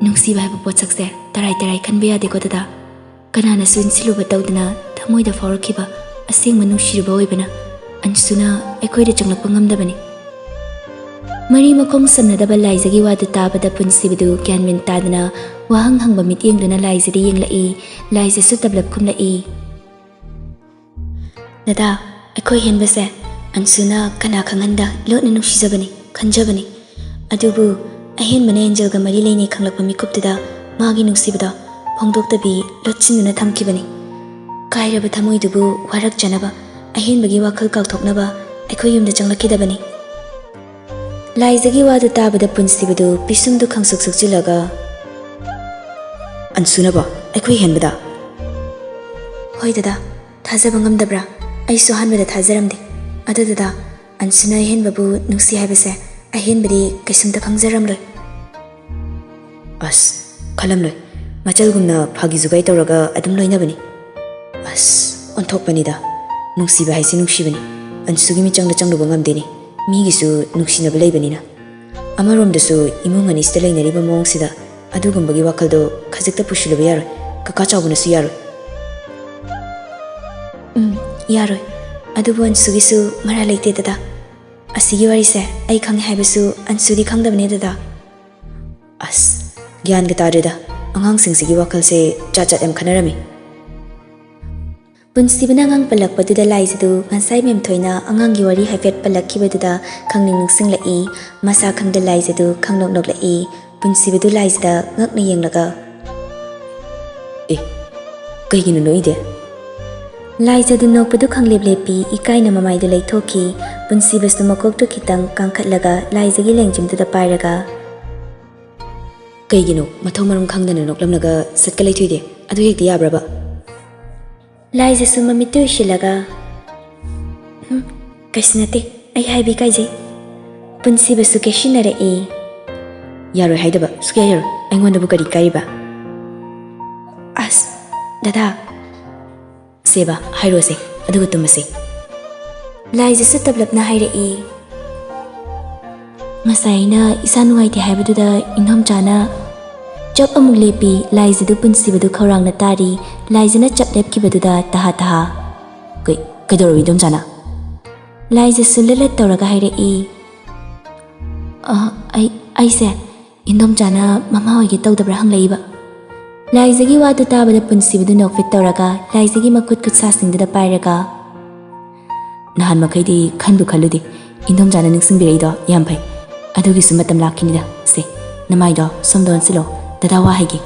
ꯅꯨꯡꯁꯤꯕ ꯍꯥꯏꯕ ꯄꯣꯠꯁꯛꯁꯦ ꯇꯔꯥꯏ ꯇꯔꯥꯏ ꯈꯟꯕ ꯌꯥꯗꯦꯀꯣ ꯗꯗꯥ꯫ ꯀꯅꯥꯅꯁꯨ ꯏꯟꯁꯤꯜꯂꯨꯕ ꯇꯧꯗꯅ ꯊꯃꯣꯏꯗ ꯐꯥꯎꯔꯛꯈꯤꯕ ꯑꯁꯦꯡꯕ ꯅꯨꯡꯁꯤꯔꯨꯕ ꯑꯣꯏꯕꯅ ꯑꯟꯁꯨꯅ ꯑꯩꯈꯣꯏꯗ ꯆꯪꯂꯛꯄ ꯉꯝꯗꯕꯅꯤ꯫" ꯃꯔꯤ ꯃꯈꯣꯡ ꯁꯝꯅꯗꯕ ꯂꯥꯏꯖꯒꯤ ꯋꯥꯗꯨ ꯇꯥꯕꯗ ꯄꯨꯟꯁꯤꯕꯗꯨ ꯒ꯭ꯌꯥꯟ ꯃꯦꯟ ꯇꯥꯗꯅ ꯋꯥꯍꯪ ꯍꯪꯕ ꯃꯤꯠꯌꯦꯡꯗꯨꯅ ꯂꯥꯏꯖꯗ ꯌꯦꯡꯂꯛꯏ꯫ ꯂꯥꯏꯖꯁꯨ ꯇꯞꯂꯞ ꯈꯨꯝꯂꯛꯏ꯫ "ꯗꯗꯥ, ꯑꯩꯈꯣꯏ ꯍꯦꯟꯕꯁꯦ ꯑꯟꯁꯨꯅ ꯀꯅꯥ ꯈꯪꯍꯟꯗ ꯂꯣꯠꯅ ꯅꯨꯡꯁꯤꯖꯕꯅꯤ, ꯈꯟꯖꯕꯅꯤ꯫ ꯑꯗꯨꯕꯨ ꯑꯍꯦꯟꯕꯅ ꯑꯦꯟꯖꯦꯜꯒ ꯃꯔꯤ ꯂꯩꯅꯩ ꯈꯪꯂꯛꯄ ꯃꯤꯀꯨꯞꯇꯨꯗ ꯃꯥꯒꯤ ꯅꯨꯡꯁꯤꯕꯗꯣ ꯐꯣꯡꯗꯣꯛꯇꯕꯤ ꯂꯣꯠꯁꯤꯟꯗꯨꯅ ꯊꯝꯈꯤꯕꯅꯤ꯫ ꯀꯥꯏꯔꯕ ꯊꯃꯣꯏꯗꯨꯕꯨ ꯋꯥꯔꯛꯆꯅꯕ, ꯑꯍꯦꯟꯕꯒꯤ ꯋꯥꯈꯜ ꯀꯥꯎꯊꯣꯛꯅꯕ ꯑꯩꯈꯣꯏ ꯌꯨꯝꯗ ꯆꯪꯂꯛꯈꯤꯗꯕꯅꯤ꯫" ꯂꯥꯏꯖꯒꯤ ꯋꯥꯗꯨ ꯇꯥꯕꯗ ꯄꯨꯟꯁꯤꯕꯗꯨ ꯄꯤꯁꯨꯝꯗꯨ ꯈꯪꯁꯨꯛ ꯁꯨꯛꯆꯤꯜꯂꯒ, "ꯑꯟꯁꯨꯅꯕ ꯑꯩꯈꯣꯏ ꯍꯦꯟꯕꯗ?" "ꯍꯣꯏ ꯗꯗꯥ, ꯊꯥꯖꯕ ꯉꯝꯗꯕ꯭ꯔꯥ? ꯑꯩꯁꯨ ꯑꯍꯥꯟꯕꯗ ꯊꯥꯖꯔꯝꯗꯦ꯫ ꯑꯗꯨ ꯗꯗꯥ, ꯑꯟꯁꯨꯅ ꯑꯍꯦꯟꯕꯕꯨ ꯅꯨꯡꯁꯤ ꯍꯥꯏꯕꯁꯦ ꯑꯍꯦꯟꯕꯗꯤ ꯀꯩꯁꯨꯝꯇ ꯈꯪꯖꯔꯝꯂꯣꯏ꯫" "ꯑꯁ, ꯈꯜꯂꯝꯂꯣꯏ꯫ ꯃꯆꯜꯒꯨꯝꯅ ꯐꯥꯒꯤ ꯖꯨꯒꯥꯏ ꯇꯧꯔꯒ ꯑꯗꯨꯝ ꯂꯣꯏꯅꯕꯅꯤ꯫ ꯑꯁ, ꯑꯣꯟꯊꯣꯛꯄꯅꯤꯗ꯫ ꯅꯨꯡꯁꯤꯕ ꯍꯥꯏꯁꯤ ꯅꯨꯡꯁꯤꯕꯅꯤ꯫ ꯑꯟꯁꯨꯒꯤ ꯃꯤꯆꯪꯗ ꯆꯪꯂꯨꯕ ꯉꯝꯗꯦꯅꯦ꯫ ꯃꯤꯒꯤꯁꯨ ꯅꯨꯡꯁꯤꯅꯕ ꯂꯩꯕꯅꯤꯅ꯫" ꯑꯃꯔꯣꯝꯗꯁꯨ ꯏꯃꯨꯡ ꯑꯅꯤꯁꯤꯗ ꯂꯩꯅꯔꯤꯕ ꯃꯑꯣꯡꯁꯤꯗ ꯑꯗꯨꯒꯨꯝꯕꯒꯤ ꯋꯥꯈꯜꯗꯣ ꯈꯖꯤꯛꯇ ꯄꯨꯁꯤꯜꯂꯨꯕ ꯌꯥꯔꯣꯏ꯫ ꯀꯀꯥ ꯆꯥꯎꯕꯅꯁꯨ ꯌꯥꯔꯣꯏ꯫ "ꯎꯝ, ꯌꯥꯔꯣꯏ꯫ ꯑꯗꯨꯕꯨ ꯑꯟꯁꯨꯒꯤꯁꯨ ꯃꯔꯥꯜ ꯂꯩꯇꯦ ꯗꯗꯥ꯫ ꯑꯁꯤꯒꯤ ꯋꯥꯔꯤꯁꯦ ꯑꯩ ꯈꯪꯉꯦ ꯍꯥꯏꯕꯁꯨ ꯑꯟꯁꯨꯗꯤ ꯈꯪꯗꯕꯅꯦ ꯗꯗꯥ꯫" ꯑꯁ, ꯒ꯭ꯌꯥꯟꯒ ꯇꯥꯗ꯭ꯔꯦꯗ꯫ ꯑꯉꯥꯡꯁꯤꯡꯁꯤꯒꯤ ꯋꯥꯈꯜꯁꯦ ꯖꯥꯠ ꯖꯥꯠ ꯌꯥꯝ ꯈꯟꯅꯔꯝꯃꯤ꯫ ꯄꯨꯟꯁꯤꯕꯅ ꯑꯉꯥꯡ ꯄꯜꯂꯛꯄꯗꯨꯗ ꯂꯥꯏꯖꯗꯨ ꯉꯁꯥꯏ ꯃꯦꯝꯊꯣꯏꯅ ꯑꯉꯥꯡꯒꯤ ꯋꯥꯔꯤ ꯍꯥꯏꯐꯦꯠ ꯄꯜꯂꯛꯈꯤꯕꯗꯨꯗ ꯈꯪꯅꯤꯡ ꯅꯤꯡꯁꯤꯡꯂꯛꯏ꯫ ꯃꯁꯥ ꯈꯪꯗ ꯂꯥꯏꯖꯗꯨ ꯈꯪꯅꯣꯛ ꯅꯣꯛꯂꯛꯏ꯫ ꯄꯨꯟꯁꯤꯕꯗꯨ ꯂꯥꯏꯖꯗ ꯉꯛꯅ ꯌꯦꯡꯂꯒ, "ꯑꯦ, ꯀꯩꯒꯤꯅꯣ ꯅꯣꯛꯏꯗꯤ?" ꯂꯥꯏꯖꯗꯨ ꯅꯣꯛꯄꯗꯨ ꯈꯪꯂꯦꯞ ꯂꯦꯞꯄꯤ, ꯏꯀꯥꯏꯅ ꯃꯃꯥꯏꯗꯨ ꯂꯩꯊꯣꯛꯈꯤ꯫ ꯄꯨꯟꯁꯤꯕꯁꯨ ꯃꯀꯣꯛꯇꯨ ꯈꯤꯇꯪ ꯀꯥꯡꯈꯠꯂꯒ ꯂꯥꯏꯖꯒꯤ ꯂꯦꯡꯖꯨꯝꯗꯨꯗ ꯄꯥꯏꯔꯒ, "ꯀꯩꯒꯤꯅꯣ ꯃꯊꯣꯡ ꯃꯔꯝ ꯈꯪꯗꯅ ꯅꯣꯛꯂꯝꯂꯒ ꯁꯠꯀ ꯂꯩꯊꯣꯏꯗꯦ? ꯑꯗꯨ ꯍꯦꯛꯇ ꯌꯥꯕ꯭ꯔꯕ?" ꯂꯥꯏꯖꯁꯨ ꯃꯃꯤꯠꯇꯨ ꯎꯏꯁꯤꯜꯂꯒ, "ꯎꯝ, ꯀꯩꯁꯨ ꯅꯠꯇꯦ, ꯑꯩ ꯍꯥꯏꯕ ꯏꯀꯥꯏꯖꯩ꯫" ꯄꯨꯟꯁꯤꯕꯁꯨ ꯀꯦꯁꯤꯟꯅꯔꯛꯏ꯫ "ꯌꯥꯔꯣꯏ ꯍꯥꯏꯗꯕ ꯁꯨꯛꯌꯥ ꯌꯥꯔꯣꯏ꯫ ꯑꯩꯉꯣꯟꯗꯕꯨ ꯀꯔꯤ ꯀꯥꯏꯔꯤꯕ?" "ꯑꯁ, ꯗꯗꯥ꯫" "ꯁꯦꯕ, ꯍꯥꯏꯔꯣꯁꯦ, ꯑꯗꯨꯒ ꯇꯨꯝꯃꯁꯦ꯫" ꯂꯥꯏꯖꯁꯨ ꯇꯞꯂꯞꯅ ꯍꯥꯏꯔꯛꯏ꯫ "ꯉꯁꯥꯏ ꯑꯩꯅ ꯏꯁꯥ ꯅꯨꯡꯉꯥꯏꯇꯦ ꯍꯥꯏꯕꯗꯨꯗ ꯏꯟꯗꯣꯝꯆꯥꯅ..." ꯆꯞ ꯑꯃꯨꯛ ꯂꯦꯞꯄꯤ꯫ ꯂꯥꯏꯖꯗꯨ ꯄꯨꯟꯁꯤꯕꯗꯨ ꯈꯧꯔꯥꯡꯅ ꯇꯥꯔꯤ꯫ ꯂꯥꯏꯖꯅ ꯆꯞ ꯂꯦꯞꯈꯤꯕꯗꯨꯗ ꯇꯍꯥ ꯇꯍꯥ, "ꯀꯩ-, ꯀꯩꯗꯧꯔꯕ ꯏꯟꯗꯣꯝꯆꯥꯅ?" ꯂꯥꯏꯖꯁꯨ ꯂꯠ ꯂꯠ ꯇꯧꯔꯒ ꯍꯥꯏꯔꯛꯏ꯫ "ꯑ, ꯑꯩ, ꯑꯩꯁꯦ ꯏꯟꯗꯣꯝꯆꯥꯅ ꯃꯃꯥ ꯑꯣꯏꯒꯦ ꯇꯧꯗꯕ꯭ꯔꯥ ꯍꯪꯂꯛꯏꯕ꯫" ꯂꯥꯏꯖꯒꯤ ꯋꯥꯗꯨ ꯇꯥꯕꯗ ꯄꯨꯟꯁꯤꯕꯗꯨ ꯅꯣꯛꯐꯦꯠ ꯇꯧꯔꯒ ꯂꯥꯏꯖꯒꯤ ꯃꯈꯨꯠ ꯈꯨꯠꯁꯥꯁꯤꯡꯗꯨꯗ ꯄꯥꯏꯔꯒ, "ꯅꯍꯥꯟ ꯃꯈꯩꯗꯤ ꯈꯟꯕꯨ ꯈꯜꯂꯨꯗꯦ, ꯏꯟꯗꯣꯝꯆꯥꯅ ꯅꯤꯡꯁꯤꯡꯕꯤꯔꯛꯏꯗꯣ ꯌꯥꯝ ꯐꯩ꯫ ꯑꯗꯨꯒꯤꯁꯨ ꯃꯇꯝ ꯂꯥꯛꯈꯤꯅꯤꯗ꯫ ꯁꯦ, ꯅꯃꯥꯏꯗꯣ ꯁꯣꯝꯗ ꯑꯣꯟꯁꯤꯜꯂꯣ, ꯗꯗꯥ ꯋꯥ ꯍꯥꯏꯒꯦ꯫"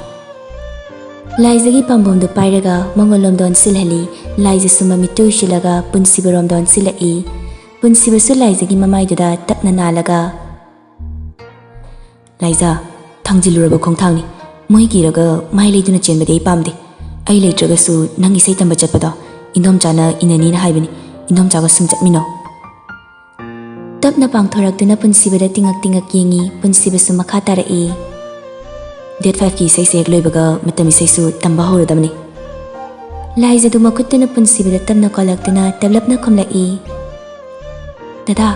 ꯂꯥꯏꯖꯒꯤ ꯄꯥꯝꯕꯣꯝꯗꯨ ꯄꯥꯏꯔꯒ ꯃꯉꯣꯟꯂꯣꯝꯗ ꯑꯣꯟꯁꯤꯜꯍꯜꯂꯤ꯫ ꯂꯥꯏꯖꯁꯨ ꯃꯃꯤꯠꯇꯨ ꯎꯏꯁꯤꯜꯂꯒ ꯄꯨꯟꯁꯤꯕꯔꯣꯝꯗ ꯑꯣꯟꯁꯤꯜꯂꯛꯏ꯫ ꯄꯨꯟꯁꯤꯕꯁꯨ ꯂꯥꯏꯖꯒꯤ ꯃꯃꯥꯏꯗꯨꯗ ꯇꯞꯅ ꯅꯥꯜꯂꯒ, "ꯂꯥꯏꯖꯥ, ꯊꯥꯡꯖꯤꯜꯂꯨꯔꯕ ꯈꯣꯡꯊꯥꯡꯅꯤ꯫ ꯃꯣꯏ ꯀꯤꯔꯒ ꯃꯥꯏ ꯂꯩꯗꯨꯅ ꯆꯦꯟꯕꯗꯤ ꯑꯩ ꯄꯥꯝꯗꯦ꯫ ꯑꯩ ꯂꯩꯇ꯭ꯔꯒꯁꯨ ꯅꯪ ꯏꯁꯩ ꯇꯝꯕ ꯆꯠꯄꯗꯣ ꯏꯟꯗꯣꯝꯆꯥꯅ ꯏꯟꯅꯅꯤꯅ ꯍꯥꯏꯕꯅꯤ꯫ ꯏꯟꯗꯣꯝꯆꯥꯒ ꯁꯨꯝ ꯆꯠꯃꯤꯟꯅꯧ꯫" ꯇꯞꯅ ꯄꯥꯡꯊꯣꯔꯛꯇꯨꯅ ꯄꯨꯟꯁꯤꯕꯗ ꯇꯤꯡꯉꯛ ꯇꯤꯡꯉꯛ ꯌꯦꯡꯉꯤ꯫ ꯄꯨꯟꯁꯤꯕꯁꯨ ꯃꯈꯥ ꯇꯥꯔꯛꯏ꯫ "ꯗꯦꯠ ꯐꯥꯏꯚꯀꯤ ꯏꯁꯩꯁꯦ ꯍꯦꯛ ꯂꯣꯏꯕꯒ ꯃꯇꯝ ꯏꯁꯩꯁꯨ ꯇꯝꯕ ꯍꯧꯔꯗꯕꯅꯤ꯫" ꯂꯥꯏꯖꯗꯨ ꯃꯈꯨꯠꯇꯨꯅ ꯄꯨꯟꯁꯤꯕꯗ ꯇꯞꯅ ꯀꯣꯜꯂꯛꯇꯨꯅ ꯇꯞꯂꯞꯅ ꯈꯨꯝꯂꯛꯏ꯫ "ꯗꯗꯥ,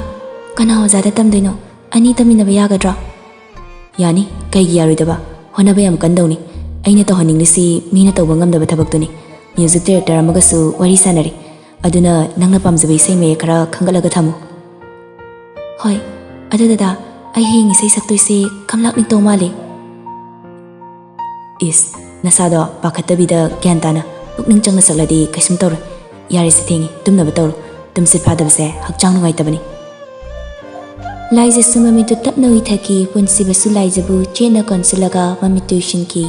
ꯀꯅꯥ ꯑꯣꯖꯥꯗ ꯇꯝꯗꯣꯏꯅꯣ? ꯑꯅꯤ ꯇꯝꯃꯤꯟꯅꯕ ꯌꯥꯒꯗ꯭ꯔꯣ?" "ꯌꯥꯅꯤ, ꯀꯩꯒꯤ ꯌꯥꯔꯣꯏꯗꯕ? ꯍꯣꯠꯅꯕ ꯌꯥꯝ ꯀꯟꯗꯧꯅꯤ꯫ ꯑꯩꯅ ꯇꯧꯍꯟꯅꯤꯡꯂꯤꯁꯤ ꯃꯤꯅ ꯇꯧꯕ ꯉꯝꯗꯕ ꯊꯕꯛꯇꯨꯅꯤ꯫ ꯃ꯭ꯌꯨꯖꯤꯛ ꯗꯥꯏꯔꯦꯛꯇꯔ ꯑꯃꯒꯁꯨ ꯋꯥꯔꯤ ꯁꯥꯟꯅꯔꯦ꯫ ꯑꯗꯨꯅ ꯅꯪꯅ ꯄꯥꯝꯖꯕ ꯏꯁꯩ ꯃꯌꯦꯛ ꯈꯔ ꯈꯟꯒꯠꯂꯒ ꯊꯝꯃꯨ꯫" "ꯍꯣꯏ, ꯑꯗꯨ ꯗꯗꯥ, ꯑꯩ ꯍꯌꯦꯡ ꯏꯁꯩ ꯁꯛꯇꯣꯏꯁꯦ ꯀꯝꯂꯥꯛ ꯅꯤꯡꯇꯧ ꯃꯥꯜꯂꯦ꯫" "ꯏꯁ, ꯅꯁꯥꯗꯣ ꯄꯥꯈꯠꯇꯕꯤꯗ ꯒ꯭ꯌꯥꯟ ꯇꯥꯅ ꯄꯨꯛꯅꯤꯡ ꯆꯪꯅ ꯁꯛꯂꯗꯤ ꯀꯩꯁꯨꯝ ꯇꯧꯔꯣꯏ꯫ ꯌꯥꯔꯦꯁꯦ, ꯊꯦꯡꯉꯤ, ꯇꯨꯝꯅꯕ ꯇꯧꯔꯣ꯫ ꯇꯨꯝꯁꯤꯠ ꯐꯥꯗꯕꯁꯦ ꯍꯛꯆꯥꯡ ꯅꯨꯡꯉꯥꯏꯇꯕꯅꯤ꯫ ꯂꯥꯏꯖꯁꯨ ꯃꯃꯤꯠꯇꯨ ꯇꯞꯅ ꯎꯏꯊꯈꯤ꯫ ꯄꯨꯟꯁꯤꯕꯁꯨ ꯂꯥꯏꯖꯕꯨ ꯆꯦꯠꯅ ꯀꯣꯟꯁꯤꯜꯂꯒ ꯃꯃꯤꯠꯇꯨ ꯎꯏꯁꯤꯟꯈꯤ꯫